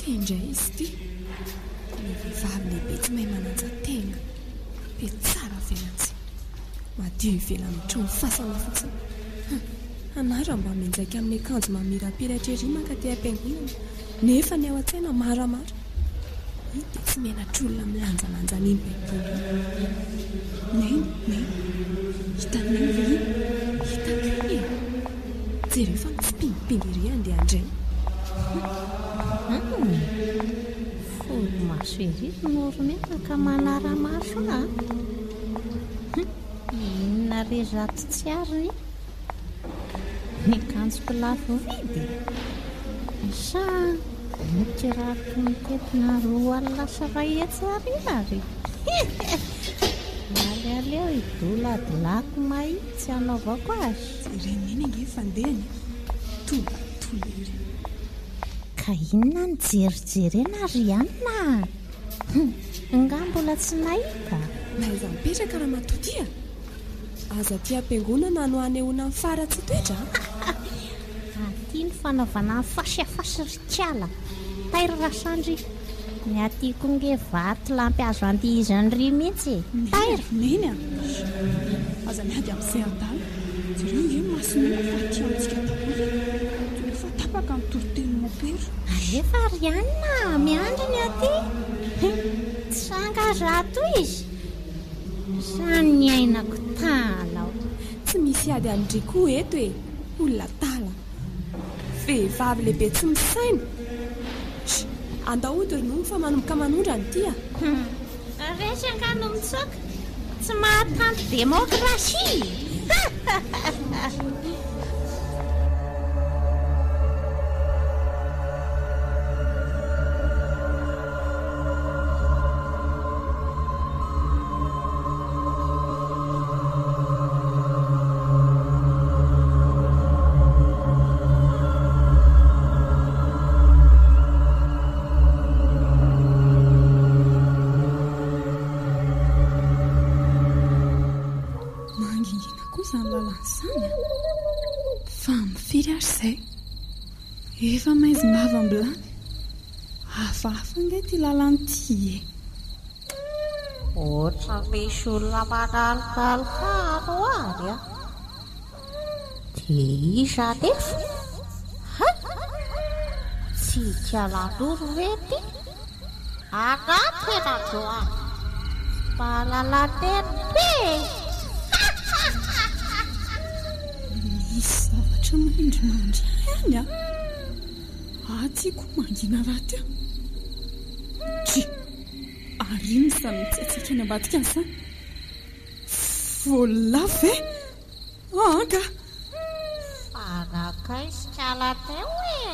Ty indray izy ity. Ny vehivavy lehibe tsy mahay manaja tena. Be tsara velatsihy. Madio ivelan'ny trano fasana fotsiny. Hum, anah raha mba mianjaika amin'ny akanjo mamirapiratra ery mankaty am-piangonana, nefa ny ao an-tsaina maramara. Iny dia tsy menatr'olona milanjalanja an'iny baiboly iny. Neny, neny. Hitan'i Neny ve iny? Hitako iny e! Jereo fa mitsipingipingy ery handeha handray. Hum, folo maso ery ry Noro ka manara-maso ahy a! Hum, inona re izato tsy ariny? Ny akanjoko lafo vidy? Sa ny kiraroko mitentina 120 ariary? Alealeo hidoladolako mahitsy hanaovako azy. Jeren'i Neny ange ny fandehany e! Tolatola ery. Ka inona no jerijerena ry anona a? Hum, nga mbola tsy nahita? Mahaiza mipetraka ramatoa ty a! Aza aty am-piangonana no hanehoana ny faharatsian-toetra a! Aty ny fanaovana ny face à face ry kiala. Tairo Rasandry. Ny aty koa nge vatolampy azo andihizan-dry mihitsy e. Tairo. Neny a! Aza miady amin'izay adala. Jereo nge ny masony io fa aty amintsika daholo e. Jereo fa tapaka ny toritenin'i Mopera. Alefa ry anona a! Miandry ny aty. Tsy angaha zato izy? Sa ny ainako tanao. Tsy misy ady amin-dry koa eto e! Olona adala. Vehivavy lehibe tsy misaina. Sh! Andao hody ry Nono fa manomboka manondrana ity a! Hum! Resy angaha no mitsoaka? Tsy mahatanty demokrasia! tokoa izany lalana izany an! Fa amin'ny firy ary izay? Efa maizim-bava am-bilany. Hafahafa ange ity lalana ity e! Ohatran'ny misy olona manalokaloka any ho any an! Dia iza anefa? Hay! Tsy Ikalanoro ve ity? Angaha tena androany? Tsy mahalala teny be e! Misy zavatra mandrimandry ahy any an! Aty koa mangina rahateo. Dry! Ary inona izany mitsaitsaika any ambadika any izany? Voalavo ve? Aa ka! Fanakay sy kala teo e!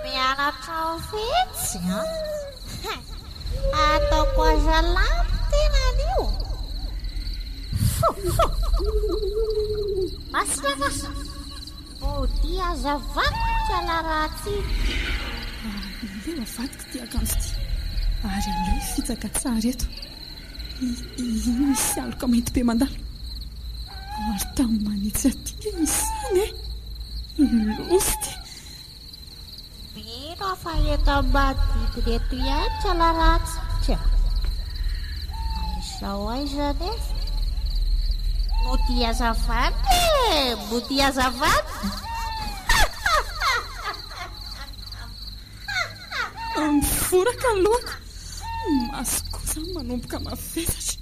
Mianatra ho fetsy an! Ataoko aza lavo tena anio! Fo fo! Masina masina! Modia aza avadiko kala ratsy iny! Aleo avadiko ity akanjo ity ary aleo hifitsaka tsara eto. Iny misy aloka mainty be mandalo. Ary tamin'ny manitsy aty nge misy izany e! Loza ity! Mino aho fa eto amin'ny manodidina eto ihany kala ratsy ka! Aiza ho aiza anefa? Modia aza vanona e! Modia aza vanona! Mivoraka ny lohako, ny masoko koa izany manomboka mavesatra.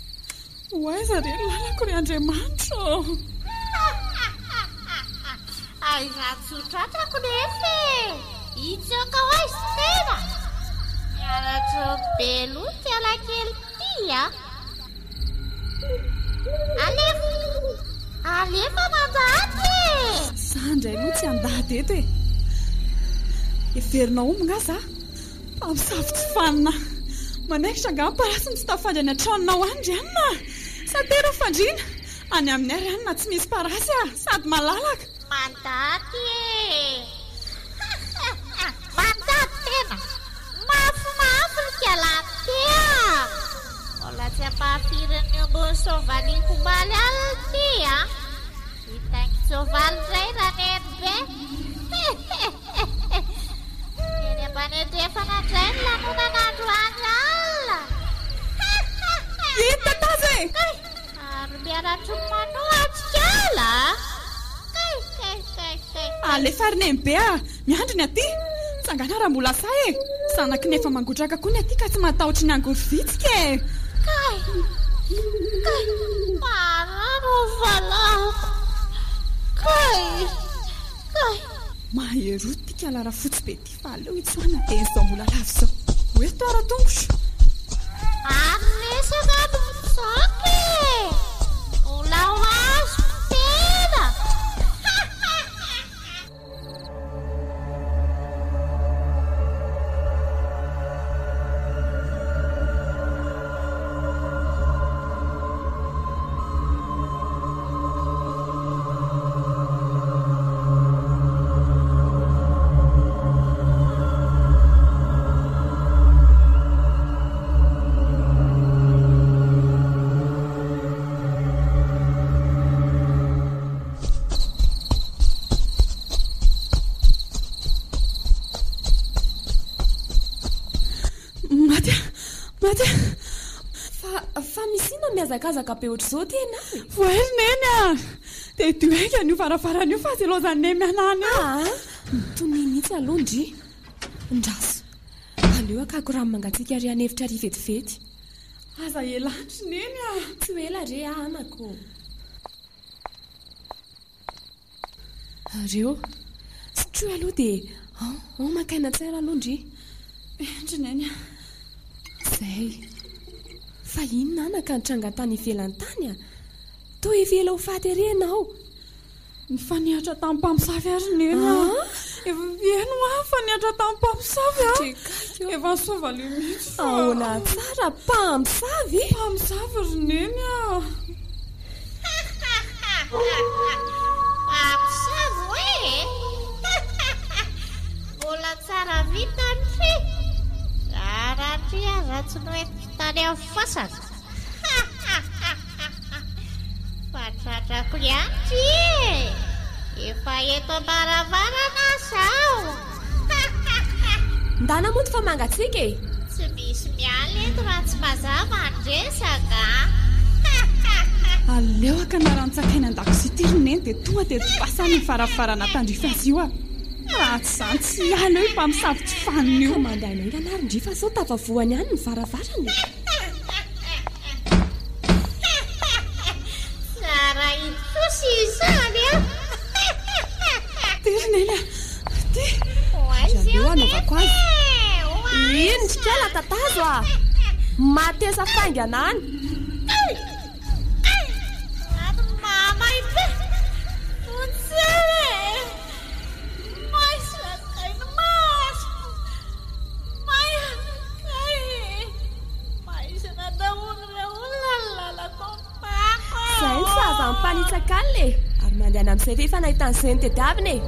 Ho aiza re ny lalako ry Andriamanitra ô? Aiza tsy ho tratrako nefa e! Hitsoaka ho aiza tena? Mianatra be loatra ialahy kely ity a! Alefa! Alefa mandady e! Za ndray aloha tsy handady eto e! Heverinao omby nga za? Mpamosavy tsy fanina! Manaikitra angaha ny parasy no tsy tafandry any an-tranonao any ry anona a! Sa tero ny fandriana? Any aminay ry anona tsy misy parasy a! Sady malalaka! Mandady e! Mandady tena! Mafimafy ry kialahy a! Mbola tsy ampahafirin'ny ombin'ny soavaliko omaly alina ity a! Hitaingin-tsoavaly indray Ranenibe! Eny ambany andrefana indray ny lanonana androany alina! Iny tatazo e! Kay! Ary mianatry ny manohatrikala a! Kay kay kay kay! Alefa ry Nenibe a! Miandry ny aty! Tsangana raha mbola sahy e! Zanaky ny efa mangotraka koa ny aty ka tsy matahotra ny angorovitsika e! Kay! Kay! Marary ny valahako! Kay! Kay! Maheroa ity kala rafotsy be ity fa aleo hitsoahana dia izao mbola lava izao. Ho eto aho ratongotro! Ary resaka no mitsoaka e! Mbola ho azoko tena! Maty aho! Maty aho! Fa, fa misy inona mihazakazaka be ohatr'izao ty ianao e? Voay ry Neny a! Dia dio haingana io varavarana io fa aza ilaozan'i Neny mianahana eo. Aa! Mitonia mihitsy aloha ndry. Ndraso. Aleo hakako rano mangatsiaka ary an'efitra ary vetivety. Aza ela any ry Neny a! Tsy ho ela re anako ô! Reo. Sotroy aloha dia ao, ao maka aina tsara aloha ndry. Hendry Neny a! Izay. Fa inona anaka nitranga tany ivelany tany a? Toa efa ela ho faty ery ianao. Nifanehatra tamin'ny mpamosavy aho ry Neny a! Efa eny hoa, nifanehatra tamin'ny mpamosavy aho. Efa nisoavaly mihitsy fa. Ahoana tsara, mpamosavy? Mpamosavy ry Neny a! Mpamosavy hoe e! Mbola tsara vintana ry! Raha aza tsy noentiko tany amin'ny fasana. Fa tratrako ihany ty e! Efa eto am-baravarana aho zao! Ndana mody fa mangatsiaka e! Tsy misy miala eto raha tsy mazava ny resaka a! Aleo hakana ranon-tsakaina an-dakozia ity ry Neny dia tonga dia dipasany io varavarana tandrify azy io a! Raha tsy izany tsy hiala eo io mpamosavy tsy fanina io! Ka mandehana haingana ary ndry fa sao tafavohany any ny varavarana e! Tsara iny kosa izany an! Ty ry Neny a! Ty! Ho aiza Aleo io hanaovako Neny azy. e! Ho aiza? Iny ry kala tatazo a! Matesa faingana any! Any mamay be! Vonjeo e! May sakay ny masoko! May kay e! Maizina daholo ireo olona ny lalako ombako e! Izay ny sahaza mipanitsaka alina e! Ary mandehana amin'izay ve efa nahita an'izay notediavina e!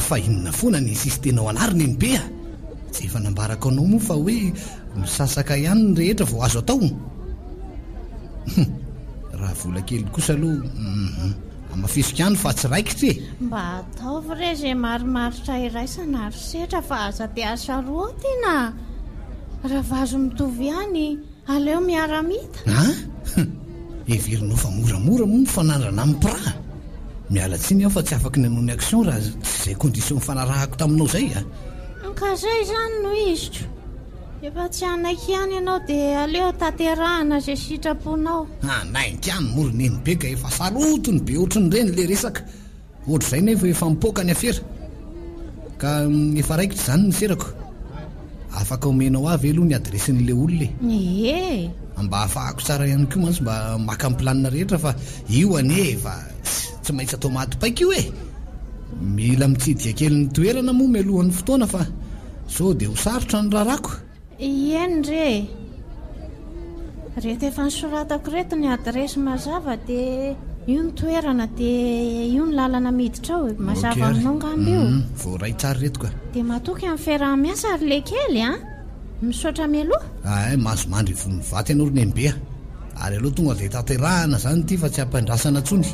Fa inona foana ny insistenao anah ry nenibe a! Tsy efa nambarako anao moa fa hoe misasaka ihany ny rehetra vao azo atao? Hum, raha vola kely kosa aloha, hum, hamafisiko ihany fa tsy raikitra e! Mba ataovy re izay marimaritra iraisana ry setra fa aza dia asarotina a! Raha vazo mitovy ihany, aleo miara-mita. An? Hum, heverinao fa moramora moa ny fanandrana amin'ny mpiraha? Miala tsiny aho fa tsy afaky ny hanao ny action raha tsy izay condition nifanarahako taminao izay a! Ka izay izany no iziko. Efa tsy hanaiky ihany ianao dia aleo tanterahana izay sitraponao. Hanaiky ihany moa ry nenibe ka efa sarotiny be ohatrin'ireny le resaka. Ohatr'izay nefa efa mipoaka ny afera. Ka efa raikitra izany ny serako. Afaka omenao ahy ve aloha ny adiresin'ilay olona e? Ie. Mba ahafahako tsara ihany koa mantsy mba maka ny planina rehetra fa io anie efa tsy maintsy atao maty paika io e! Mila mitsidika kely ny toerana moa mialohan'ny fotoana fa Sao dia ho sarotra ny raharako? Eny re e! Reto efa nosoratako ireto ny adiresy mazava dia io ny toerana dia io ny lalana miditra ao e! Mazava aminao angamba io? Hum, voaray tsara ireto ka! Dia matoky amin'ny fiaraha-miasa ry lekely a! Misaotra mialoha! Ay, mahazo mandry ivon'ny vato ianao ry Nenibe a! Ary aleo tonga dia tanterahana izany ity fa tsy ampiandrasana intsony.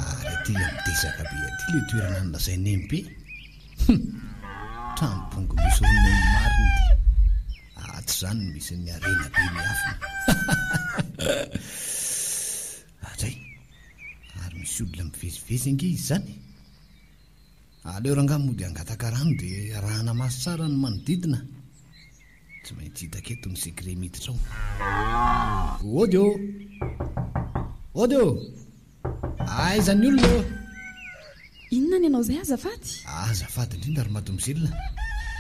Ary aty amin'ny dezaka be aty ilay toerana nolazain'i Nenibe. Hum! Trano bongo misy ronono marina ity. Atsy izany no misy ny harena be miafina. Adray! Ary misy olona mivezivezy ange izy izany. Aleo rangahy mody hangataka rano dia arahana maso tsara ny manodidina. Tsy maintsy hitako eto ny secret miditra ao. Ody ô! Ody ô! Aiza ny olona ô! Inona ny anao izay azafady? Azafady indrindra ry mademoiselle,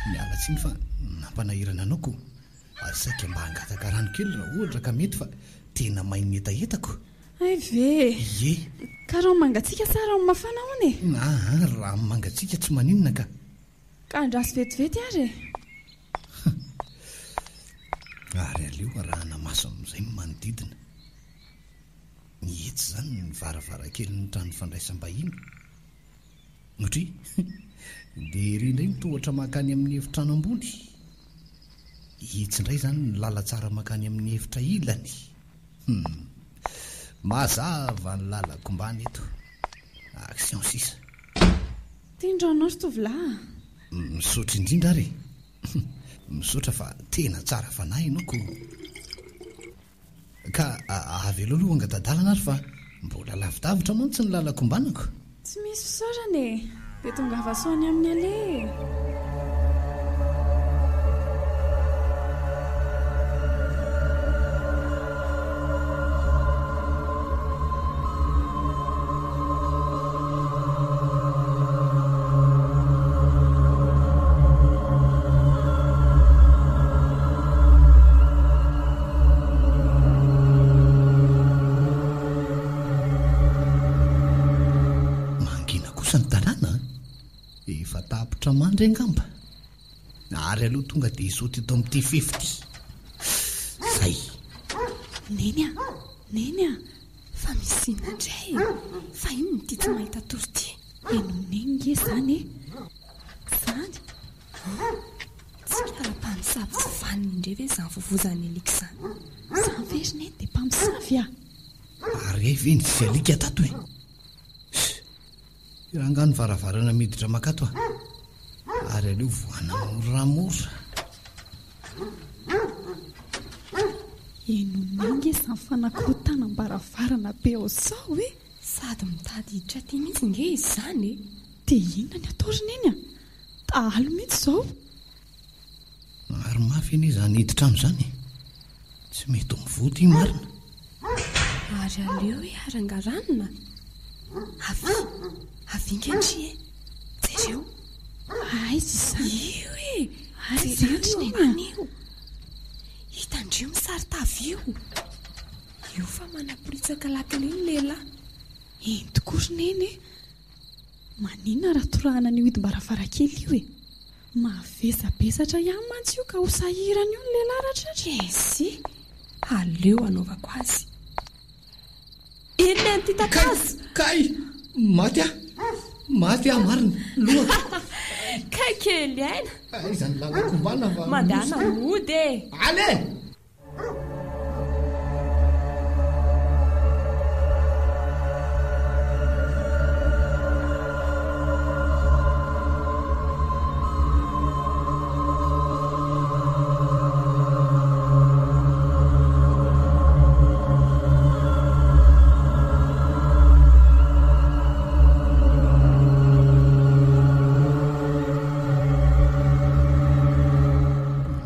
miala tsiny fa nampanahirana anao ko. Ary saika mba hangataka rano kely raha ohatra ka mety fa tena main'ny hetahetako. Hay ve e! Ie. Ka rano mangatsiaka sa rano mafana hono e? Aa, rano mangatsiaka tsy maninona ka. Ka andraso vetivety ary e! Ary aleo arahana maso amin'izay ny manodidina. Ny etsy izany ny varavarankelin'ny trano fandraisam-bahiny. Ndry! Dia ery indray ny tohatra mankany amin'ny efitrano ambony. Etsy indray izany ny lalantsara mankany amin'ny efitra ilany. Hum! Mazava ny lalako mbany eto. Action sisa. Ty ny ranonao ry tovolahy a! Misaotra indrindra ary e! Misaotra fa tena tsara fanahy ianao ko! Ka avelao aloha hangata-dalana ary fa mbola lavidavitra mantsy ny lalan-kombanako. Tsy misy fisaorana e! Dia tongava soa any amin'ny aleha e! mandry angamba. Ary aleo tonga dia hisaoty eto amin'ity fefy ity. Zay. Neny a! Neny a! Fa misy inona indray e? Fa inona ity tsy mahita tory ity? Henon'i Neny nge izany e! Izany? An! Tsy kara mpamosavy tsy vanona indray ve izany vovozan'ny alika izany? Izany ve ry Neny dia mpamosavy a! Ary hay ve nisy alika tato e? Ry rangahy ny varavarana miditra makato a! Ary aleo vohana moramora. Henonay nge izany fanakorontanam-baravarana be ao izao e! Sady mitady hiditra aty mihitsy nge izy izany e! Dia inona ny atao ry Neny a? Dahalo mihitsy izao! Ary mafy anie izany hidin-trano izany e! Tsy mety mivoha ity marina. Ary aleo hoe arangaranina. Avia, avia nge ndry e! Jereo. Aiza izany? Io e! Aiza Jereo ry io Neny a? ambany io. Hitan-dry io misary-tava io. Io fa manaporitsaka lakile ny lehilahy. Eny tokoa ry Neny e! Maninona raha torahana an'io hidim-baravarankely io e? Mavesabesatra ihany mantsy io ka ho sahirana io ny lehilahy raha tratra e! Zy, aleo hanaovako azy. Inona ity takazo? Kay! Maty aho! Maty aho marina! Lohako! Kay kely aina! Aiza ny lalako ombana fa. Mandehana mody e! Allez!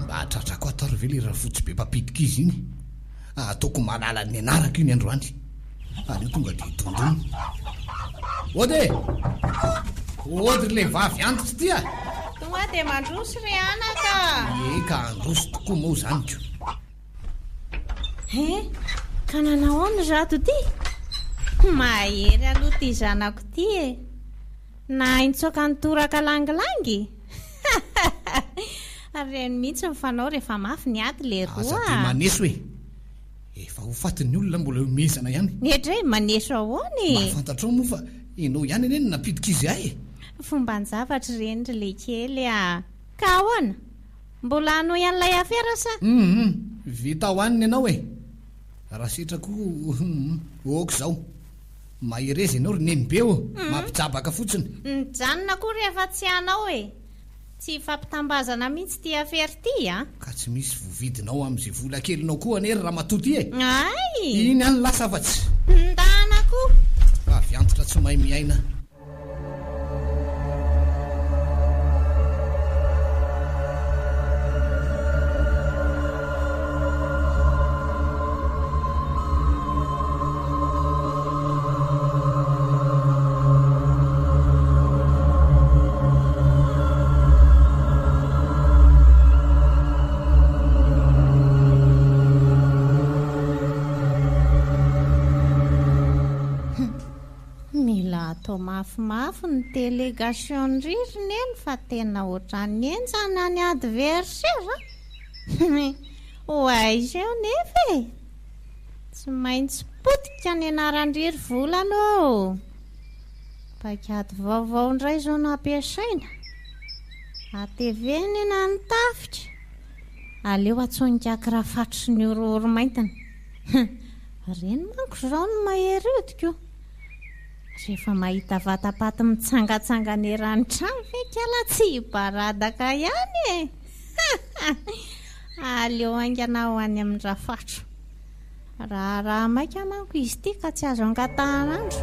Mba tratrako ato ary ve le rafotsy be mpampidika izy iny? Ataoko malala ny anarako iny androany. Aleo tonga dia dondona. Ody e! Ody ry le vavy antitra ity a! Tonga dia mandroso ry anaka a! Ie ka handroso tokoa moa izany ko. He! Ka nanahoana izato ity? Mahery aloha ity zanako ity e! Nahay nitsoaka nitoraka langilangy? Ireny mihitsy ny fanao rehefa mafy ny ady leroa Aza dia a! maneso e! Efa ho fatin'ny olona mbola ihomehezana ihany. Edrey, maneso ahoana e? Mba fantatrao moa fa ianao ihany anie no nampiditra izy ahy e! Fomban-javatra ireny ry lekely a! Ka ahoana? Mbola hanohy an'ilay afera sa? Hum! Vita ho any ny anao e! Raha setra koa hum! Ok izao. Mahereza ianao ry nenibe ô! Mampijabaka fotsiny. Mijanona koa rehefa tsy hanao e! Tsy hifampitambazana mihitsy ity afera ity a! Ka tsy misy vovidinao amin'izay vola kelinao koa anie ry ramatoa ity e! Ay! Iny any lasa fa tsy. Ndana koa! Avy antitra tsy mahay miaina. Mila atao mafimafy ny délégation-ndry ry neny fa tena ohatran'ny henjana ny adversaire a! Ho aiza eo nefa e! Tsy maintsy potika ny anaran-dry ry volana ô! Paikady vaovao indray izao no ampiasaina. Atevenina ny tafika. Aleo atsonika kirafatry sy ny horohoro maintiny. Ireny manko izao no mahery hodiko. Rehefa mahita vatapaty mitsangatsangana eran'ny trano ve kala tsy hibaradaka ihany e! Aleo haingana ho any amin'ny rafatro. Raharaha maika manko izy ity ka tsy azo angatahana andro.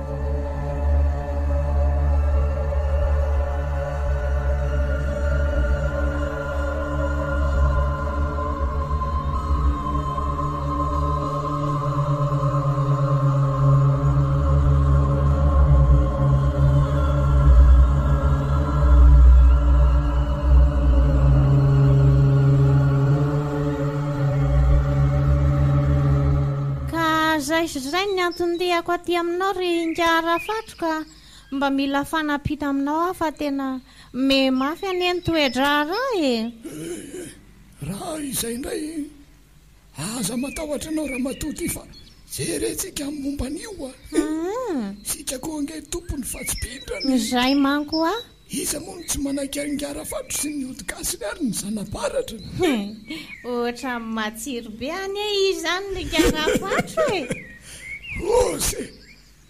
Ka zay sy zay ny anton-diako aty aminao ry ingahy Rafatro ka. Mba mila fanampiana aminao aho fa tena me mafy anie ny toe-draharaha e! Raha izay indray, aza matahotra ianao ramatoa ity fa jerentsika ny momba an'io a! Isika koa ange tompony fa tsy mpindrana e! Izay manko a! Iza moa no tsy manaiky an'Ingarafatro sy ny ody gasiny ary ny zana-baratra? Ohatran'ny matsiro be anie izy izany ry Ingarafatro e! Ozy e!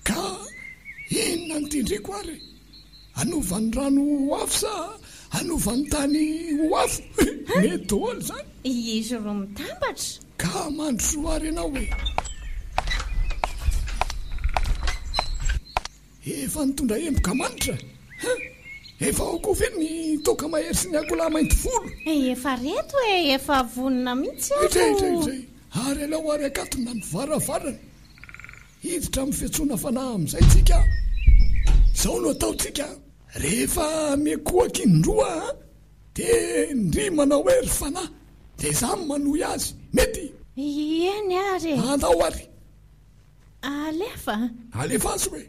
Ka inona no tendreko ary e? Hanova ny rano ho afo sa hanova ny tany ho afo? Mety daholo izany. Izy roa mitambatra. Ka mandrosoa ary ianao e! Efa nitondra emboka manitra? Hein? Efa ao koa ve ny toaka mahery sy ny akoholahy mainty volo? Efa reto e! Efa vonona mihitsy aho. Izay, izay, izay. Ary aleo ary akatona ny varavarana. Hiditra amin'ny fiantsoana fanahy amin'izay tsika. Izao no ataontsika, rehefa mikohaka indroa an, dia ndry manao hoe ry fanahy, dia izaho no manohy azy. Mety? Eny ary e! Andao ary. Alefa. Alefaso e!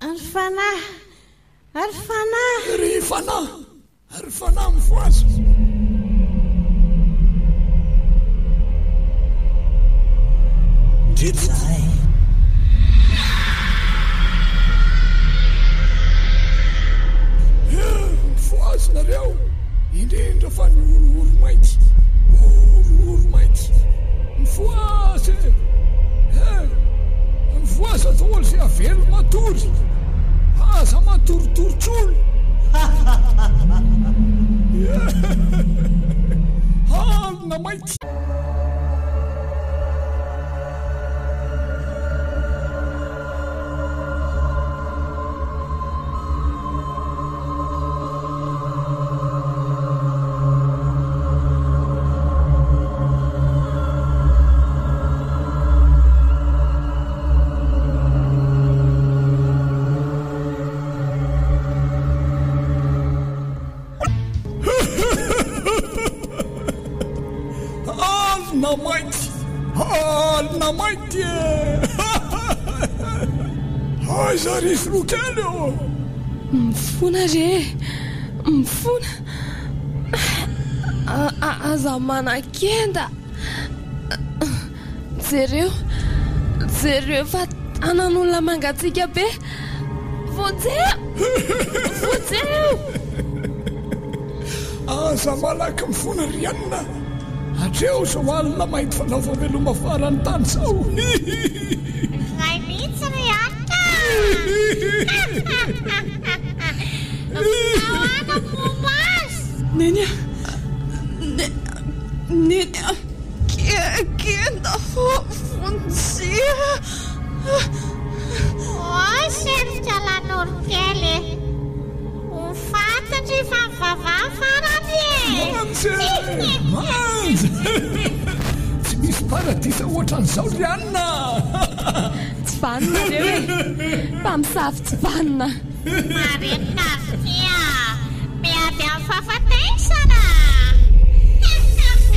Ry fanahy! Ry fanahy! Ry fanahy! Ry fanahy mifohaza! Ndreto zahay. Mifohaza nareo, indrindra fa ny horohoro mainty. Horohoro mainty. Mifohaza e! Eh! Mifohaza daholo izay avelo matory. Aza matoritory tsony. Alina mainty. Alina mainty! Alina mainty e! Aiza ry filoha kely ô? Mifona re e! Mifona! Aza manakenda! Jereo, jereo fa tanan'olona mangatsiaka be! Vonjeo! Vonjeo! Aza malaky mifona ry anona! Hatreo izao alina mainty fanaovam-beloma farany tany izao! Izay mihitsy ry anona! Fitaoana momba azy! Neny a! Neny a! Kenda vonjeo! Oay sendika lanoro kely e! Ho fantatry fa mivavaha farany e! Manja e! Manja! Tsy misy paradisa ohatran'izao ry anona a! Tsy vanona nareo e! Mpamosavy tsy vanona! Marenina ry ty a! Miady amin'ny fahafatesana!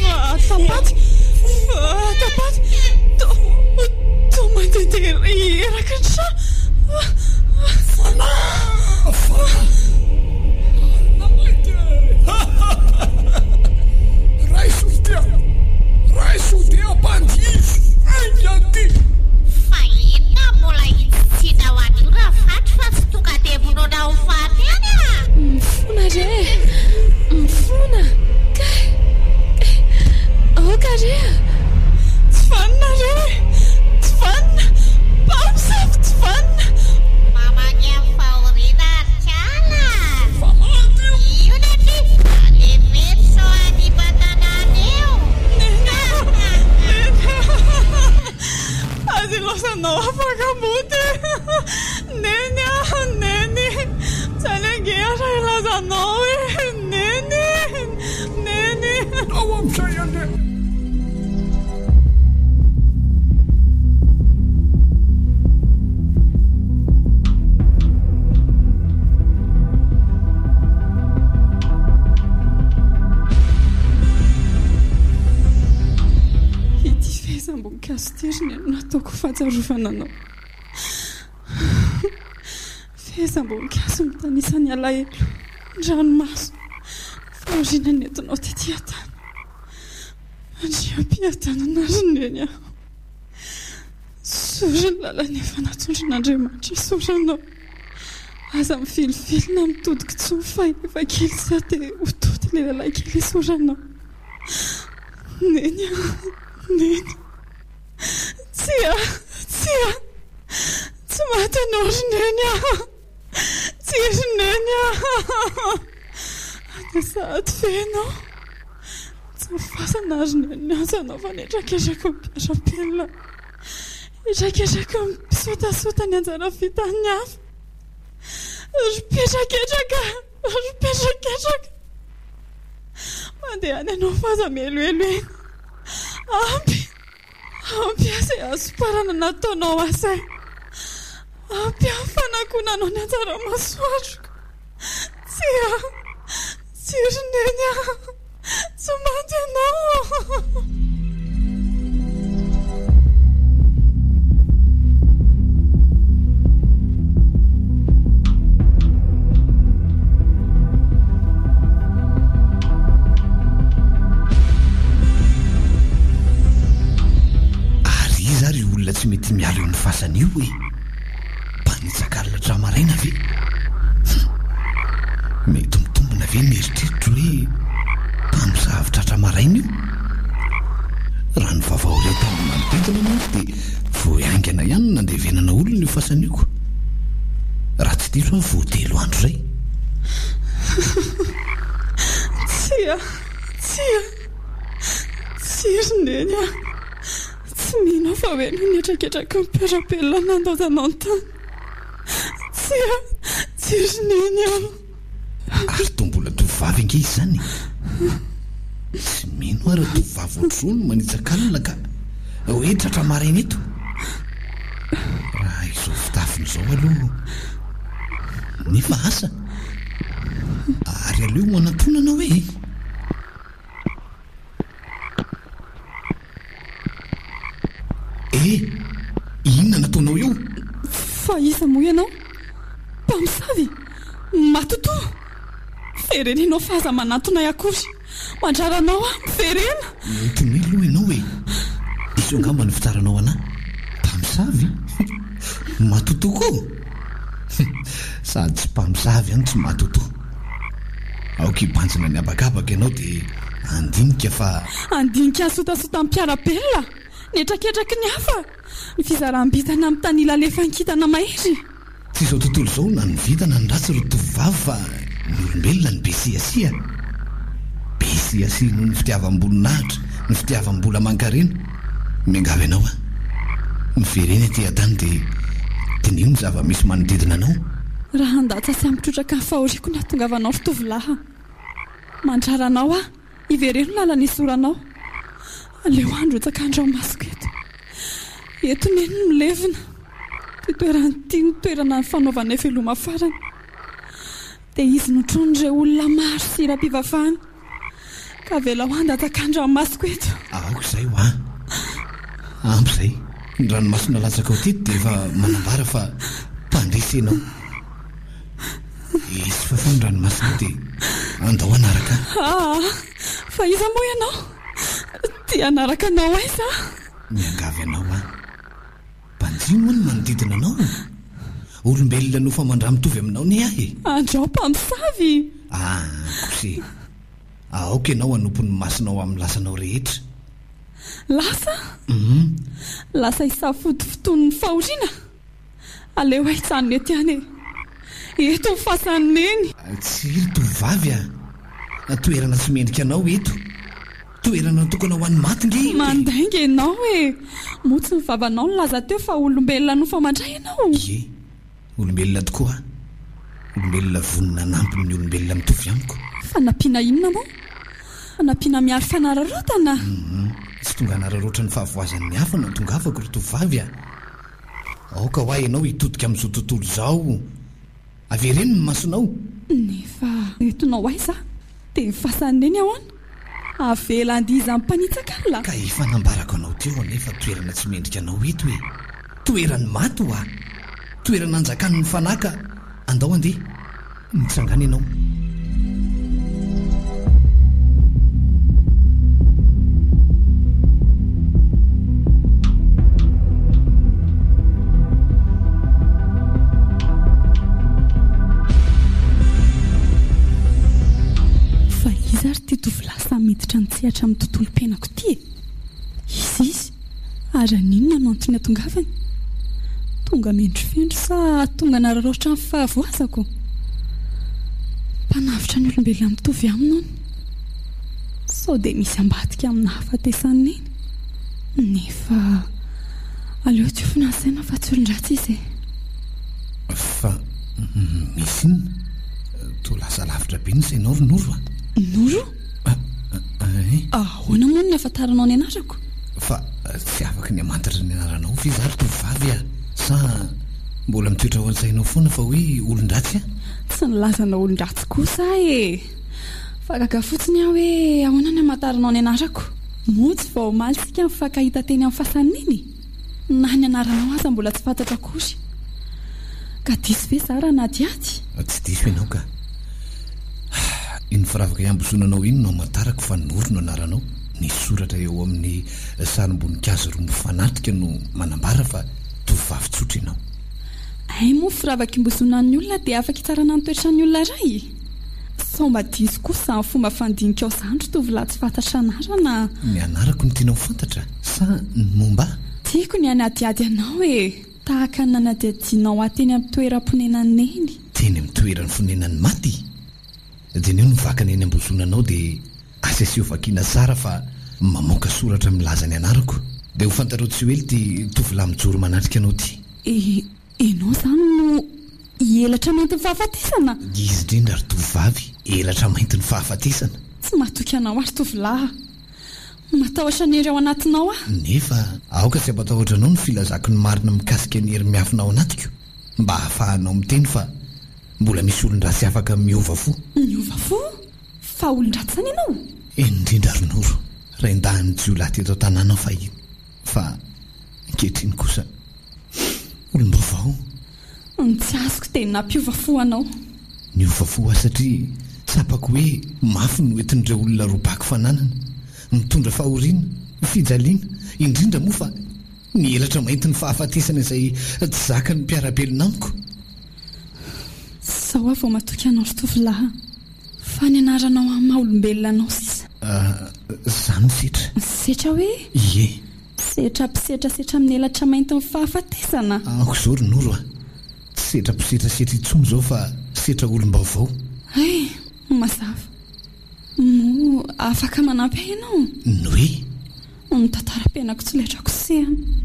Vatapaty! Vatapaty! Toa mandehandeha eraky ny trano! Fanahy! Fanahy! Alina mainty e! Raiso ry tia! Raiso dia ampandihizo haingana ity! Fa inona mbola hitsitsiana ho an'io Rafaty fa tsy tonga dia vonoina ho faty any a! Mifona re e! Mifona! Kay! Kay! Aoka re a! Tsy vanona re e! Tsy vanona! Mpamosavy tsy vanona! Mamaky amin'ny fahoriana ry kala a! Fa maty io! Io ny aty! Alemeto sao hanimba tanàna eo! Neny a! Neny a! Aza ilaozanao afaka mody e! Neny a! Neny! Mijaly ange aho raha ilazanao e! Neny! Neny! Ao amin'izay andeha! Ity fehezam-boninkazo ity ry Neny no ataoko ho fahatsiarovana anao. Fehezam-boninkazo mitanisa ny alahelo, ny ranomaso, ny fahoriana nentinao tety an-tany. Andriam-piadanana ry Neny a! Zory ny lalana efa natondron'Andriamanitra hisoranao. Aza mivilivily na mitodika intsony fa efa kely sisa dia ho tody ilay lalan-kely hisoranao. Neny a! Neny! Tsia! Tsia! Tsy maty ianao ry Neny a! Tsia ry Neny a! Andeha sahady ve ianao? Tsy ny fasana ry Neny niantso anao fa nihetraketraka ny mpiara-belona. Hetraketraka ny mpisotasota ny anjara vitan'ny hafa. Ry mpihetraketraka! Ry mpihetraketraka! Mandehana ianao fa aza mihelohelo eny. Ampy! Ampy ahy izay hasomparana nataonao ahy izay. Ampy ahy ny fanakonanao ny anjara masoandroko. Tsia! Tsia ry Neny a! Tsy maty ianao! Ary iza ary io olona tsy mety miala eo amin'ny fasana io e? Mpanitsaka alina hatramin'ny maraina ve? Hum! Mety mitombina ve ny eritreritro hoe mpamosavy tratra maraina io? Raha ny vaovao re tamin'ny manodidina manko dia vao haingana ihany no nandevenana olona io fasana io ko. Raha tsy diso aho vao telo andro izay. Tsia! Tsia! Tsia ry Neny a! Tsy mino aho fa hoe noho ny hetraketraky ny mpiara-belona nandaozanao ny tany. Tsia! Tsia ry Neny a! Ary toa mbola tovovavy ange izy izany e! Tsy mino aho raha tovovavy ohatr'izao no manitsak'alina ka hoe tratra maraina eto. Raha izao fitafiny izao aloha, nefa asa! Ary aleo manatona anao e! Eh! Inona no ataonao eo? Fa iza moa ianao? Mpamosavy? Matotoa! Miverena ianao fa aza manantona ahy akory. Mandrara anao aho, miverena! Mitomany aloha ianao e! Diso angamba ny fitsaranao anà. Mpamosavy? Matotoa koa? Sady tsy mpamosavy aho no tsy matotoa. Aoka hibanjina ny habakabaka ianao dia handinika fa. Handinika ny sotasotan'ny mpiara-belona, ny hetraketraky ny hafa, ny fizaram-bintana mitanila alefan'ny kintana mahery. Tsy izao tontolo izao na ny vintana no ratsy ry tovovavy fa ny olombelona no be siasia. Be siasia noho ny fitiavam-boninahitra, ny fitiavam-bola aman-karena. Miangavy anao aho. Miverena ety an-tany dia diniho ny zava-misy manodidina anao. Raha handatsa sy hampitrotraka ny fahoriako ny hahatongavanao ry tovolahy a! Mandrara anao aho, hivereno ny lalana izoranao. Aleo handrotsaka an-dranomasoko eto. Eto neny no milevina. Ity toerana ity no toerana nifanaovanay veloma farany. Dia izy notronin'ireo olona maro sy hiram-pivavahana. Ka avelao handatsaka ny ranomasoko eto. Aoka izay hoa. Ampy izay. Ny ranomaso nalatsakao teto dia efa manambara fa mpandresy ianao. Esy fafao ny ranomasonao dia andao hanaraka ahy. Aa! Fa iza moa ianao? Te hanaraka anao aiza aho? Miangavy anao aho. Banjino hoa ny manodidina anao. Olombelona nofo aman-dra mitovy aminao anie aho e! Andrao mpamosavy! Aa kosa e! Aoka ianao hanompo ny masonao amin'ny lasanao rehetra. Lasa? Lasa hisafotofotoan'ny fahoriana? Aleo aho hijanona eto ihany e! Eto ny fasan'i Neny! Tsia ry tovovavy a! Toerana tsy mendrika anao eto. Toerana natokana ho an'ny maty nge io e! Mandainga ianao e! Moa tsy ny vavanao nilaza teo fa olombelona nofo aman-dray ianao? Ie, olombelona tokoa aho. Olombelona vonona hanampy ny olombelona mitovy amiko. Fanampiana inona moa? Fanampiana miaro fanararaotana? Hum, tsy tonga hanararaotra ny fahavoazan'ny hafa no hatongavako ry tovovavy a! Aoka hoa ianao hitodika amin'izao tontolo izao. Avereno ny masonao. Nefa entinao aiza aho? Dia ny fasan'i Neny ahoana? Avela handihizan'ny mpanitsaka alina? Ka efa nambarako anao teo anefa toerana tsy mendrika anao eto e! Toeran'ny maty hoa! Toerana anjakan'ny fanahy ka! Andao andeha. Mitsangàna ianao. Fa iza ary ity tovolahy sahy miditra an-tsehatra amin'ny tontolom-piainako ity e? Iza izy? Ary haninona no antony hatongavany? Tonga mendrofendro sa tonga nararaotra ny fahavoazako? Mpanavotra ny olombelona mitovy aminy hono. Sao dia misy ambadika amin'ny nahafatesan'i Neny? Nefa aleo diovina ny saina fa tsy olon-dratsy izy e. Fa misy inona? Toa lasa lavitra be ny sainao ry Noro a! Noro? Ahoana moa no nahafantaranao ny anarako? Fa tsy afaka ny hamantatra ny anaranao ve za ry tovovavy a? Sa mbola mitoetra ao an-tsainao foana fa hoe olon-dratsy aho? Tsy nilazanao olon-dratsy kosa aho e! Fa gaga fotsiny aho hoe ahoana no hamantaranao ny anarako? Moa tsy vao omaly isika nifankahita teny amin'ny fasan'i Neny e? Na ny anaranao aza mbola tsy fantatro akory. Ka diso ve izaho raha nanadihady? Tsy diso ianao ka. Iny firavaka iambozonanao iny no amantarako fa Noro no anaranao. Ny soratra eo amin'ny sarim-boninkazo roa mifanatrika no manambara fa tovovavy tsotra ianao. Hay moa firavaka imbozonan'ny olona dia afaka hitsarana ny toetran'ny olona iray? Sao mba diso kosa izany fomba fandinikao izany ry tovolahy tsy fantatra anarana a! Ny anarako no tianao ho fantatra sa ny momba ahy? Tiako ny hanadihady anao e! Tahaka ny nanadihadianao ahy teny amin'ny toeram-ponenan'i Neny. Teny amin'ny toeran'ny fonenan'ny maty? Diniho ny vakana eny ambozonanao dia aseseo vakiana tsara fa mamoaka soratra milaza ny anarako. Dia ho fantatrao tsy ho ela ity tovolahy mijoro manatrika anao ity. E, enao izany no elatra maintin'ny fahafatesana? Izy indrindra ry tovovavy, elatra maintin'ny fahafatesana. Tsy matoky anao aho ry tovolahy a. Matahotra ny hery ao anatinao aho. Nefa aoka tsy hampatahotra anao ny filazako ny marina mikasika ny hery miafina ao anatiko, mba hahafahanao miteny fa mbola misy olon-dratsy afaka miova fo. Miova fo? Fa olon-dratsy izany ianao? Eny indrindra ry Noro, rain-dahin'ny jiolahy teto an-tanàna aho fahiny, fa ankehitriny kosa olom-baovao. Ny tsy azoko dia ny nampiova fo anao. Niova fo aho satria tsapako hoe mafy ny hoentin'ireo olona robako fananana, mitondra fahoriana, fijaliana, indrindra moa fa ny elatra maintin'ny fahafatesana izay tsy zakan'ny mpiara-belona amiko. Izao aho vao matoky anao ry tovolahy a! Fa ny anaranao amin'ny maha olombelona anao sisa. Izaho no setra. Setra hoe? Ie. Setra mpisetrasetra amin'ny elatra maintin'ny fahafatesana? Aoko izao ry Noro a! Tsy setra mpisetrasetra intsony izao fa setra olom-baovao. Hay, mazava. Moa afaka manampy ahy ianao? Ny hoe? Ny tantaram-piainako tsy laitra kosehana.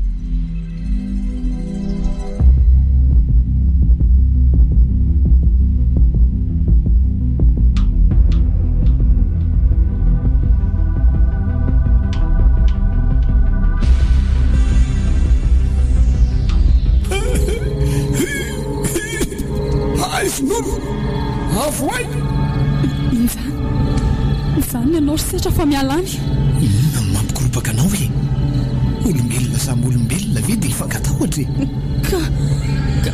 Aiza noro? Avoay! Injany, izany ny anao ry setra fa miala any. Inona no mampikoropaka anao e? Olombelona samy olombelona ve dia hifankatahotra e? Ka, ka,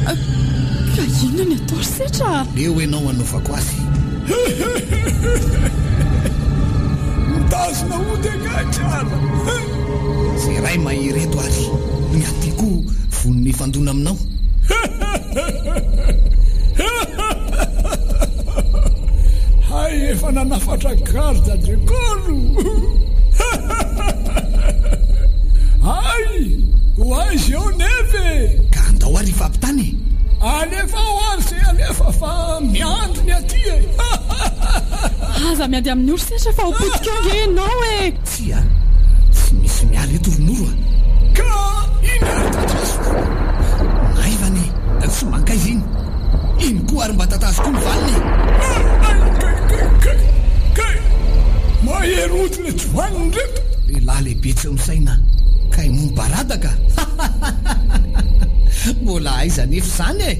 ka inona ny atao ry setra a? Eo ianao hanaovako azy. Mitazona ody angaha kala? Izay ray mahery eto ary ny aty koa vonona hifandona aminao. Hay efa nanafatra garde du corps. Hay! Ho aiza eo nefa e? Ka andao ary hifampitana e! Alefao ary izay alefa fa miandry ny aty e! Aza miady amin'ny ory sesa fa ho potika eo ange ianao e! Tsia, tsy misy miala eto ry Noro a! Ka iny ary tatazo! Maivana e! Tsy mankaiza iny! Iny koa ary mba tatazo koa ny valiny e! Hay kay kay kay kay! Mahery hodina tsy vanona ireto! Lehilahy lehibe tsy misaina kay moa mibaradaka! Mbola aiza anefa izany e!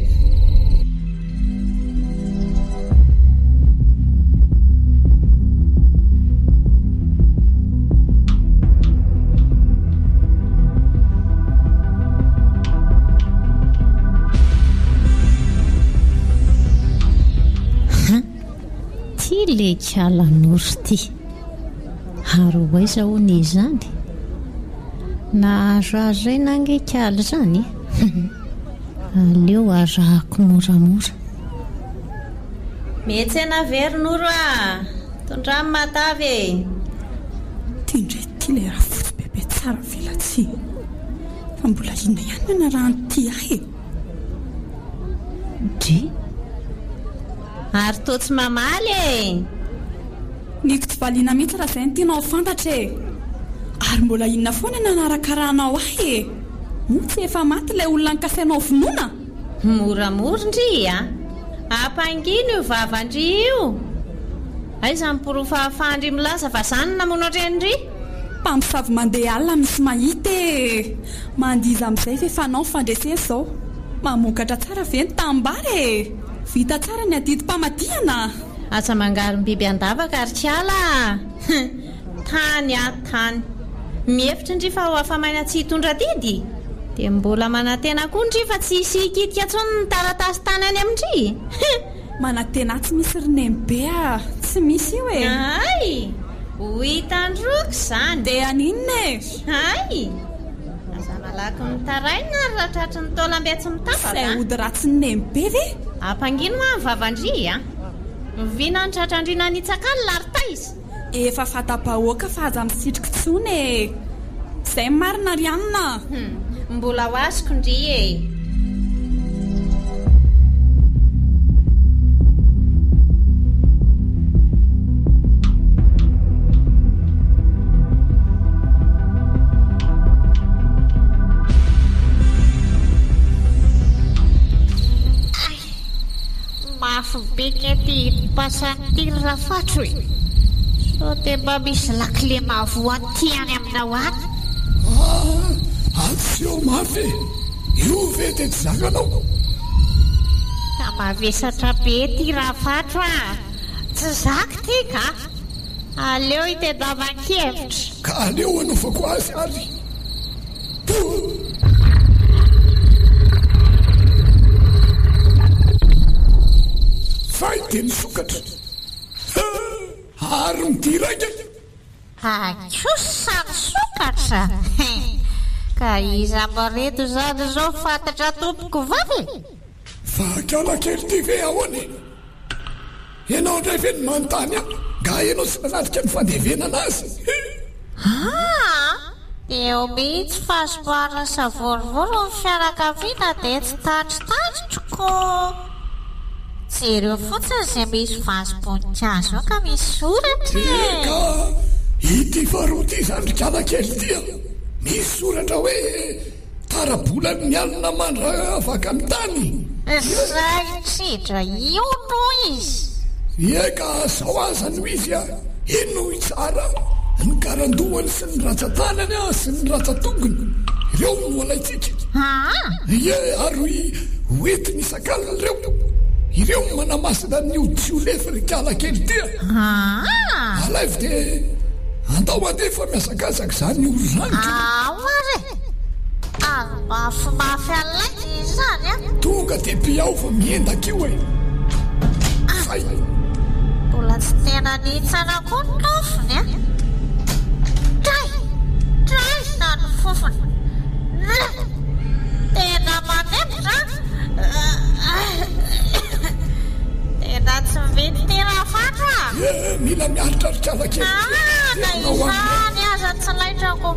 ange ikala Noro ity. Ary ho aiza hono izany? Nahazoazo aina ange ikala izany e! Aleo arahako moramora. Miantsena ve ry Noro a! Tondrano matavy e! Ty indray ity ilay rafotsy bebe tsara velatsihy. Fa mbola inona ihany no anarahan'ity ahy e? Dry. Ary toa tsy mamaly e! Niko tsy valiana mihitsy raha izay no tianao ho fantatra e! Ary mbola inona foana no anarankarahanao ahy e? Moa tsy efa maty ilay olona nokasainao vonoina? Moramora ndry a! Ampangino io vavan-dry io! Aiza ny porofo ahafahan-dry milaza fa za no namono an-drenindry? Mpamosavy mandeha alina misy mahita e! Mandiza amin'izay f'efa anao ny fandresena izao. Mamokatra tsara ve ny tanimbary e? Vita tsara ny adidim-pamadihana? Aza mangarom-biby an-davaka ry kala a! Tany a tany. Mihevitra ndry fa ho afa-maina tsy hitondra adidy? Dia mbola manantena koa ndry fa tsy hisy hikitika intsony ny taratasy tany any amin-dry? Manantena tsy misy ry nenibe a! Tsy misy io e! Hay! Ho hitan-droky izany! Dia haninona e? Hay! Aza malaky mitaraina ary raha tratry ny taolam-be tsy mitapaka Izay a! ody ratsin'i nenibe ve? Ampangino hoa ny vavan-dry a! Oviana ny tratran-dry nanitsaka alina ary taiza? Efa fanta-bahoaka fa aza misitrika intsony e! Izay ny marina ry anona a! Hum, mbola ho azoko ndry e! Hay! Mafy be nge ty hidipasany ty ry Rafatro e! Sao dia mba misy lakile mahavoa an'ity any aminao any? Ah! Atsio mafy e! Io ve dia tsy zakanao? Ka mavesatra be ty Rafatro a! Tsy zaka ty ka! Aleo hitadiavan-kevitra. Ka aleo hanaovako azy ary. Toa. Fay dia nisokatra. Ary midiraika. Hay kosa nisokatra. Ka iza amin'ireto izany izao fantatra tompoko vavy e? Fa kala kely ity ve ahoana e? Ianao indray ve no manontany ahy? Nga ianao tsy nanatrika ny fandevenana azy? Aa! Eo mihitsy fa somary nisavorovoro ny fianakaviana dia tsy tandrintandriko ko! Jereo fotsiny izay misy vazim-boninkazo eo ka misy soratra e! Eka! Ity faharoa ity izany ry kala kely ity a! Misy soratra hoe. Tara-bolan'ny alina mandravaka ny tany. Izay indrindra, io no izy. Ie ka zao aza no izy a! Henoy tsara ny karandohany sy ny ratsan-tanany a sy ny ratsan-tongony, ireo no alaintsika. Aa! Ie ary ho entiny isak'alina ireo, ireo no manamasina ny hoditry io lefy ry kala kely ity a! Aa! Alaivo dia andao handeha fa mihazakazaka izany oro izany ko! Ao ary e! Ary mafimafy an'lainga izany an! Tonga dia mpiao fa miendaka io e! Zay! Mbola tsy tena nihintsana koa ny nofony an! Dray! Dray na ny fofony! Tena manempotra an! Tena tsy mety ty rafatra a! Ee, mila miaritra ry kala kely. Ah, na izany aza tsy laitrako.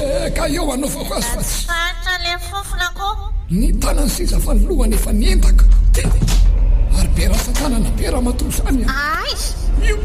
Ee, ka eo anaovako azy fa tsy. Tena tsy sarotra le fofona ko. Ny tanany sisa fa ny lohany efa niendaka. Ty! Ary be rantsan-tanana be ramatoa izany a! Aiza? Io!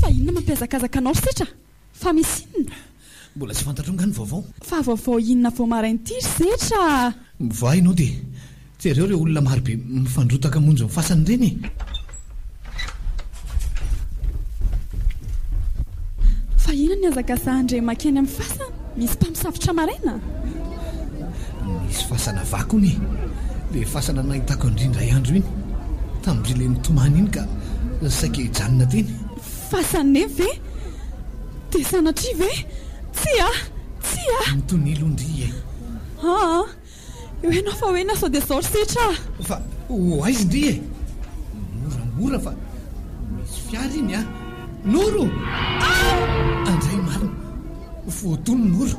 Fa inona mampihazakazaka anao ry Setra? Fa misy inona? Mbola tsy fantatrao nga ny vaovao? Fa vaovao inona vao maraina ity ry Zetra a? Mivoaha ianao dia jereo ireo olona marobe mifandrotaka hamonjy ny fasany ireny e! ny hazakazahan-dre makeny amin'ny fasana? Misy mpamosavitra maraina? Nisy fasana vaky hono e! Ilay fasana nahitako an-dry indray andro iny, tamin-dry ilay nitomany iny ka saika hijanona teny. Fasana ve? Dia sanatria ve? Tsia! Tsia! Mitonilo ndry e! Aa! Eo ianao fa hoe na sao dia zao ry setra a! Fa ho aiza ndry e! Moramora fa misy fiara iny a! Noro! Andray marina! Voadona Noro!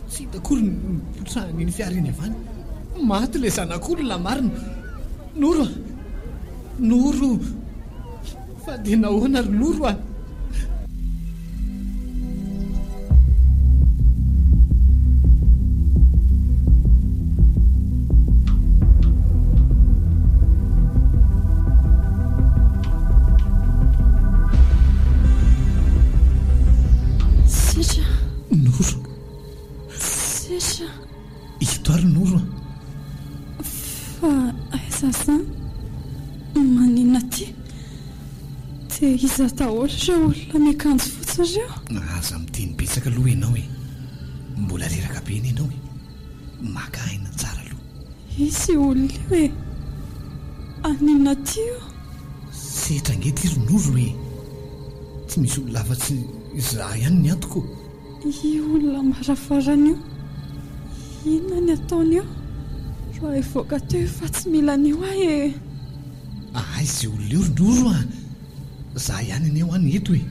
Tsy hita akory ny nipotrahan'iny fiara iny avy any. Maty ilay zanak'olona marina! Noro a! Noro! Fa dia nahoana ry Noro a? Setra. Noro. Setra. Ito ary Noro a. Fa aiza zany? Maninona aty? Dia iza daholo ireo olona miakanjo fotsy ireo? Aza miteny betsaka aloha ianao e! Mbola reraka be anie ianao e! Maka aina tsara aloha. Iza io olona io e? Haninona aty io? Setra ange ity ry Noro e! Tsy misy olona afa-tsy izaho ihany ny ato ko! Io olona ambaravarana io, inona ny ataony eo? Raha hivoaka teo io fa tsy mila an'io aho e! Aiza io olona io ry Noro a! Za ihany anie hoa ny eto e!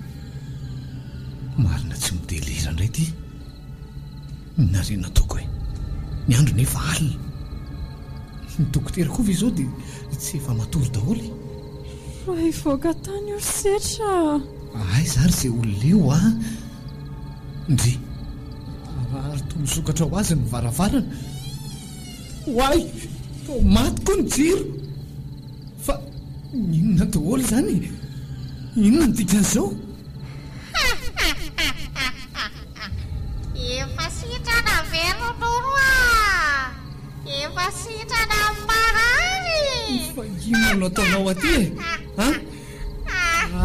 Marina tsy midelira indray ity. Inona re no ataoko e? Ny andro nefa alina. Ny dokotera koa ve izao dia tsy efa matory daholo e? Raha hivoaka tany io ry Setra a! Aiza ary izay olona io a? Ndry! Ary toa misokatra ho azy ny varavarana. Oay! Toa maty koa ny jiro! Fa inona daholo izany e? Inona no dikan'izao? Efa sitrana ve ry Noro a? Efa sitrana ny marary? Fa inona no ataonao aty e? An?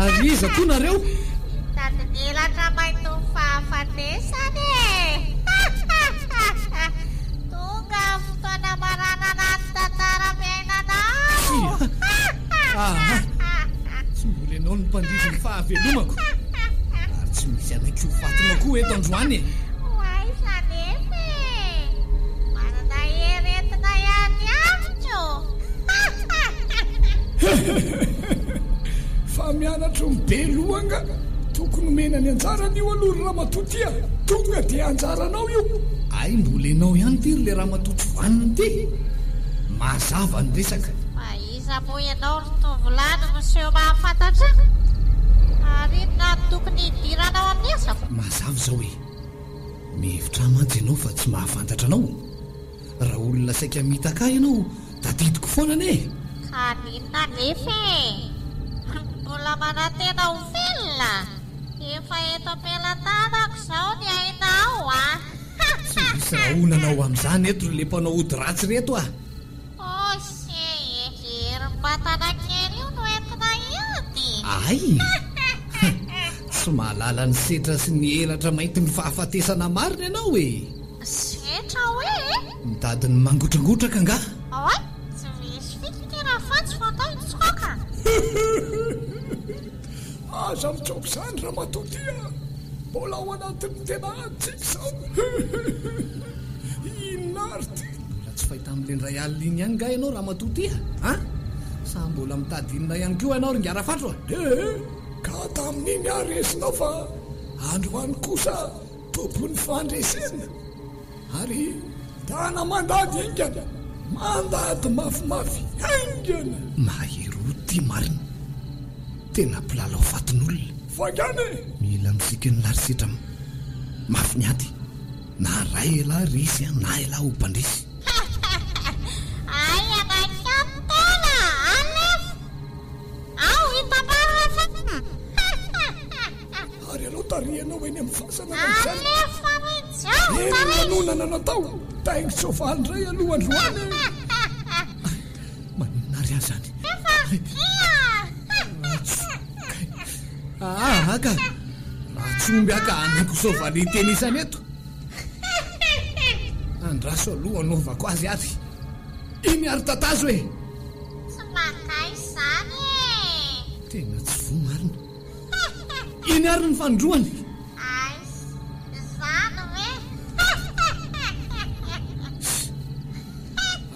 Ary iza koa nareo? Mitady ny elatra maintin'ny fahafatesana e! Tonga ny fotoana hamaranana ny tantaram-piainanao! Tsia! Aa! Tsy mbola ianao no mpandidy ny fahavelomako! Ary tsy misy hanaiky ho fatinao koa eto androany e! Ho aiza anefa e! Manana hery entina hiady amiko! Fa mianatro ny be loha nga tokony omena ny anjarany io aloha ry ramatoa ty a! Tonga dia anjaranao io! Hay mbola ianao ihany ity ry le ramatoa tsy vanona ity! Mazava ny resaka. Fa iza moa ianao ry tovolahy no miseho mahafantatra ahy? Ary inona no tokony hidiranao amin'ny asako? Mazava izao e! Mihevitra ahy mantsy ianao fa tsy mahafantatra anao. Raha olona saika mitaka ahy ianao, tadidiko foana anie e! Ka haninona anefa e? Mbola manantena ho velona? Efa eto am-pelatanako izao ny ainao a! Tsy misy rahonana ho amin'izany eto ry le mpanao ody ratsy ireto a! Ose e! Herim-batana kely io no entina hiady! Ay! Tsy mahalala ny setra sy ny elatra maintin'ny fahafatesana marina ianao e! Setra hoe e? Mitady ny mangotrangotraka angaha? Oay! Tsy misy fika ity raha fantsy fa atao hitsoaka. Aza mitsoaka izany ramatoa ty a! Mbola ao anatin'ny tena ady tsika izao. Inona ary ty? Mbola tsy fahita amin'ilay indray alina iny ihany angaha ianao ramatoa ty a? An? Sa mbola mitady inona ihany koa ianao ry Ngarafatro a? Ee, ka tamin'iny aho resinao fa androany kosa Tompon'ny fandresena ary tana mandady haingana, mandady mafimafy haingana. Mahery roa ty marina. Tena mpilalao fatin'olona. Faingana e! Mila misikin'ny larisetra mafy ny ady. Na ray elah resy na elah ho mpandresy. Ay anak'i Tena! Alefa! Ao hita marina fa. Ary aleo tarihanao eny amin'ny fasana ilay zanako. Alefa mihitsy ao, Eny ny tariho. lanonana natao, taingin-tsoavaly indray aloha androany e. Maninona ary aho izany? Efa tia. Ratsy kay. Aa ka! Tsy omby aho ka hanaingo soavaly hitenisana eto. Andraso aloha hanaovako azy ary. Iny ary tatazo e! Tsy mankaiza izany e! Tena tsy voa marina. Iny ary ny fanindroany. Aiza izany ve?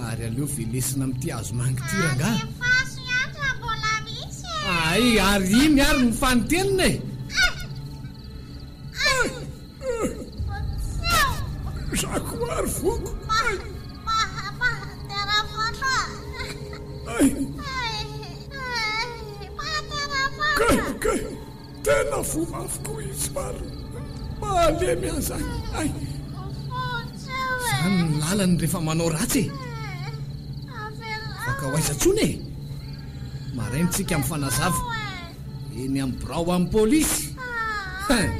Ary aleo velesina amin'ity hazo manga ity rangaha. Alefaso ihany raha mbola misy e! Hay, ary iny ary ny fanintelony e! Za koa ary voako. Kay, kay, tena voa mafy koa izy marina. Mahalemy ahy zany. Ay. Zany ny lalany rehefa manao ratsy e. Afaka ho aiza tsony e. Maraina tsika mifanazava. Eny amin'ny birao amin'ny polisy. Hein!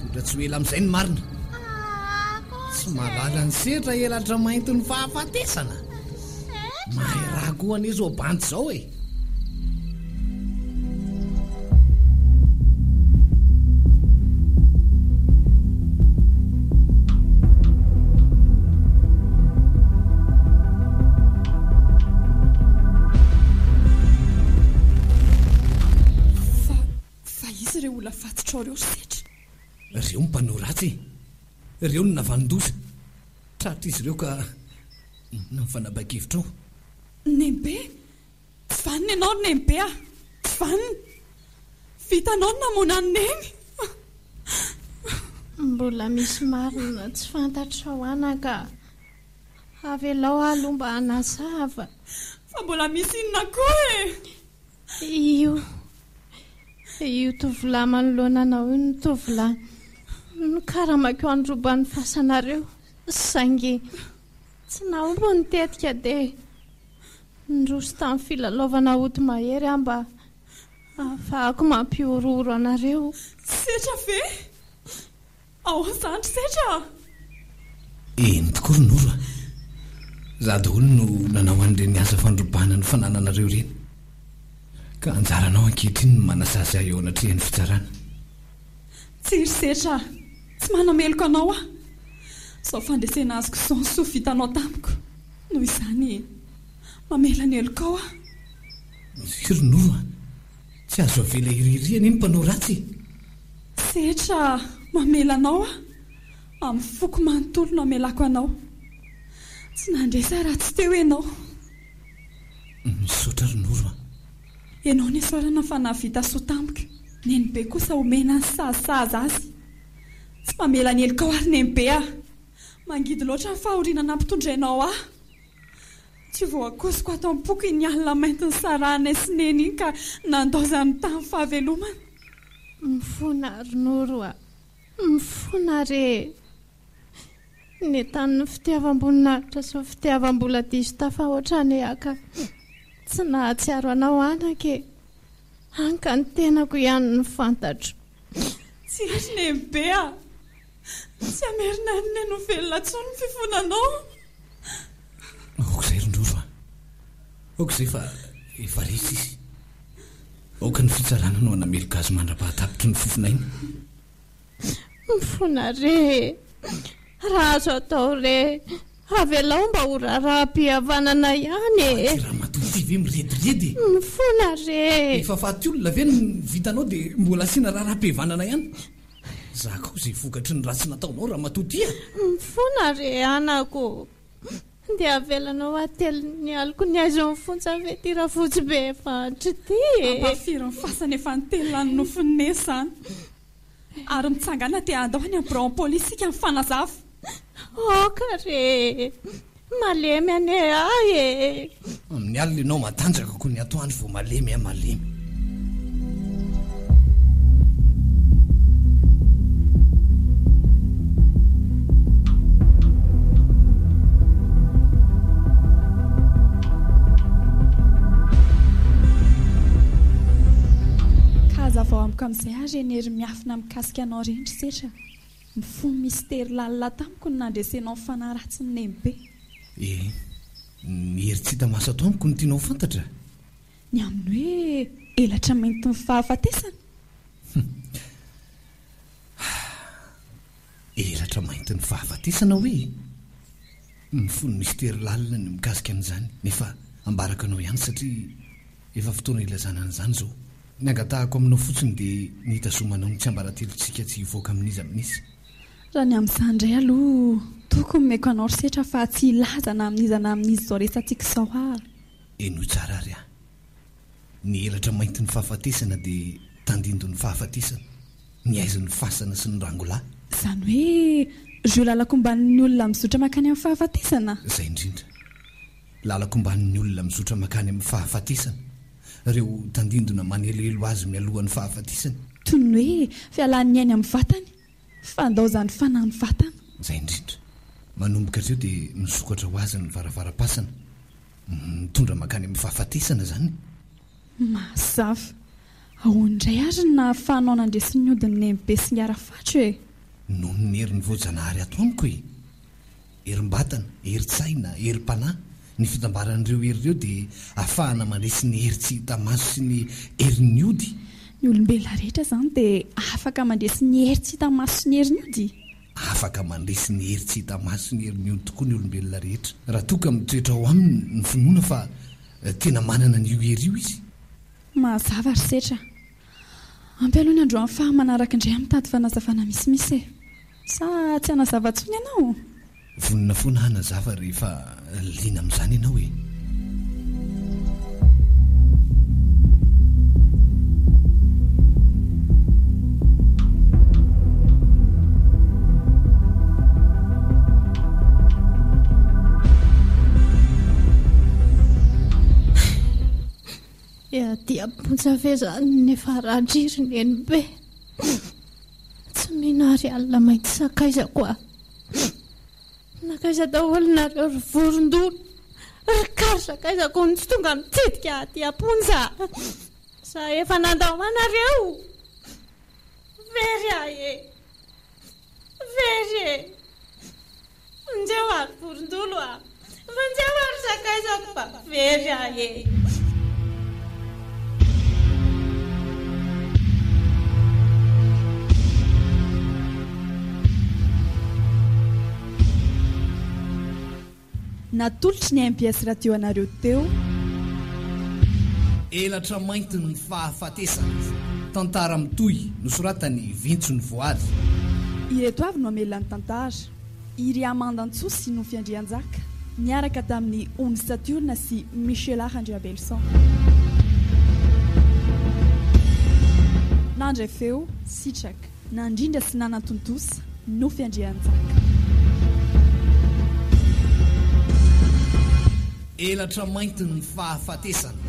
Mipoitra tsy ho ela amin'izay ny marina. Tsy mahalala ny setra elatra maintin'ny fahafatesana. Mahay raha koa anie izao bandy izao e. Fa, fa iza ireo olona fatotrao ireo ry Setra? Ireo ny mpanao ratsy e! Ireo no navanon-doza. Tratra izy ireo ka inona ny fanapahan-kevitrao? Nenibe! Tsy vanona ianao ry Nenibe a! Tsy vanona! Vitanao ny namono an'i Neny! Mbola misy marina tsy fantatrao anaka a! Avelao aho aloha mba hanazava. Fa mbola misy inona koa e? Io, io tovolahy manoloana anao io no tovolahy nokaramako handroba ny fasanareo, saingy tsy nahomby ny tetika dia niroso tamin'ny filalaovana ody mahery aho mba hahafahako mampihorohoro anareo. Setra ve? Ahoana izany ry Setra a? Eny tokoa ry Noro a! Za daholo no nanao an'ireny asa fandrobana ny fanananareo ireny. Ka anjaranao ankehitriny ny manasazy ahy eo anatrehan'ny fitsarana. Tsia ry Setra a! Tsy manameloka anao aho. Izao fandresena azoko izao ny soa vitanao tamiko. Noho izany, mamela ny helokao aho. Tsia ry Noro a! Tsy azo avela hirihiry anie ny mpanao ratsy e! Setra mamela anao aho, amin'ny foko manontolo no amelako anao. Tsy nandresy aho raha tsy teo ianao. Misaotra ry Noro a! Ianao no isaorana fa nahavita soa tamiko. Nenibe kosa omena ny sazy sahaza azy. Tsy mamela ny helokao ary Nenibe a! Mangidy loatra ny fahoriana nampitondrainao ahy. Tsy voakosoko ato am-poko iny alina mainty nisarahanay sy Neny iny ka nandaozany ny tany fahavelomana. Mifona ry Noro a! Mifona re e! Nentanin'ny fitiavam-boninahitra sy ny fitiavam-bola diso tafahoatra anie aho ka tsy nahatsiaro anao anaka e! Hany ka ny tenako ihany no fantatro. Tsia ry Nenibe a! Tsy hamerina an'i Neny ho velona intsony ny fifonanao. Aoka izay ry Noro a! Aoka izay fa efa resy izy. Aoka ny fitsarana no hanameloka azy mandra-pahatapitry ny fofonainy. Mifona re e! Raha azo atao re, avelao mba ho raharaham-pihavanana ihany e! Fa ity ramatoa ity ve mirediredy e? Mifona re e! Efa faty olona ve ny vitanao dia mbola asiana raharaham-pihavanana ihany? Zakao izay vokatry ny ratsy nataonao ramatoa ity a! Mifona re anako! Dia avelanao hatelin'ny aliko ny aiza ao fonja ve ity rafotsibe efa antitra ity e! Ampafiry ny fasana efa nitelina ny nofon'i Neny izany. Ary mitsangàna dia andao any amin'ny biraon'ny polisy isika mifanazava. Aoka re e! Malemy anie ahy e! Amin'ny alina ianao matanjaka koa ny atoandro vao malemy aho malemy. Ka hazavao amiko amin'izay ary ireny hery miafina mikasika anao ireny ry Setra. Mifono mistery lalina tamiko ny nandresenao ny fanahy ratsin'i Nenibe. E, ny hery tsy hita maso ato amiko no tianao ho fantatra? Ny amin'ny hoe elatra maintin'ny fahafatesana? Hum. Elatra maintin'ny fahafatesana hoe? Mifono mistery lalina ny mikasika an'izany, nefa ambarako anao ihany satria efa fotoana ilazana an'izany izao. Ny angatahako aminao fotsiny dia ny hitazomanao ny tsiambaratelontsika tsy hivoaka amin'iza amin'iza. Raha ny amin'izany indray aloha, toky omeko anao ry Setra fa tsy hilaza na amin'iza na amin'iza izao resatsika izao aho. Henoy tsara ary aho. Ny elatra maintin'ny fahafatesana dia tandindon'ny fahafatesana, ny haizin'ny fasana sy ny rangolahy. Izany hoe ireo lalan-komban'ny olona mizotra mankany amin'ny fahafatesana? Izay indrindra. Lalan-komban'ny olona mizotra mankany amin'ny fahafatesana, ireo tandindona maneloelo azy mialohan'ny fahafatesany. Toy ny hoe fialan'ny ainy amin'ny vatany, fandaozan'ny fanahy ny vatana. Izay indrindra. Manomboka hatreo dia misokatra ho azy ny varavaram-pasana. Mitondra mankany amin'ny fahafatesana izany. Mazava. Ahoana indray ary no nahafahanao nandresy ny odin'i Nenibe sy Ngarafatro e? Noho ny herin'ny voajanahary ato amiko e! Herim-batana, herin-tsaina, herim-panahy, ny fitambaran'ireo hery ireo dia ahafahana mandresy ny hery tsy hita maso sy ny herin'ny ody. Ny olombelona rehetra izany dia afaka mandresy ny hery tsy hita maso sy ny herin'ny ody? Afaka mandresy ny hery tsy hita maso sy ny herin'ny ody tokoa ny olombelona rehetra, raha toa ka mitoetra ao aminy ny finoana fa tena manana an'io hery io izy. Mazava ry Setra. Ampy aloha ny androany fa manaraka indray aho mitady fanazavana misimisy e. Sa tsy hanazava intsony ianao? Vonona foana hanazava rehefa liana amin'izany ianao e. Aty am-ponja ve izany nefa randriry nenibe? Tsy mino ary alina mainty sakaizako aho. Nankaiza daholo nareo ry vorondolo, ry kary sakaizako no tsy tonga mitsidika ahy aty am-ponja? Za efa nandao anareo. Very ahy e! Very e! Vonjeo aho ry vorondolo a! Vonjeo aho ry sakaizako fa very ahy e! Natolotry ny mbs Radio anareo teo. Elatra maintin'ny fahafatesana. Tantara mitohy nosoratan'i Vintso ny Voary. Ireto avy no hamelona ny tantara. I Riamandantsoa sy Nofy Andrianjaka, niaraka tamin'i Ony Saturne sy Michela Randriabelson. Nandray feo, Sitraka. Nandrindra sy nanatontosa, Nofy Andrianjaka. Elatra maintin'ny fahafatesana.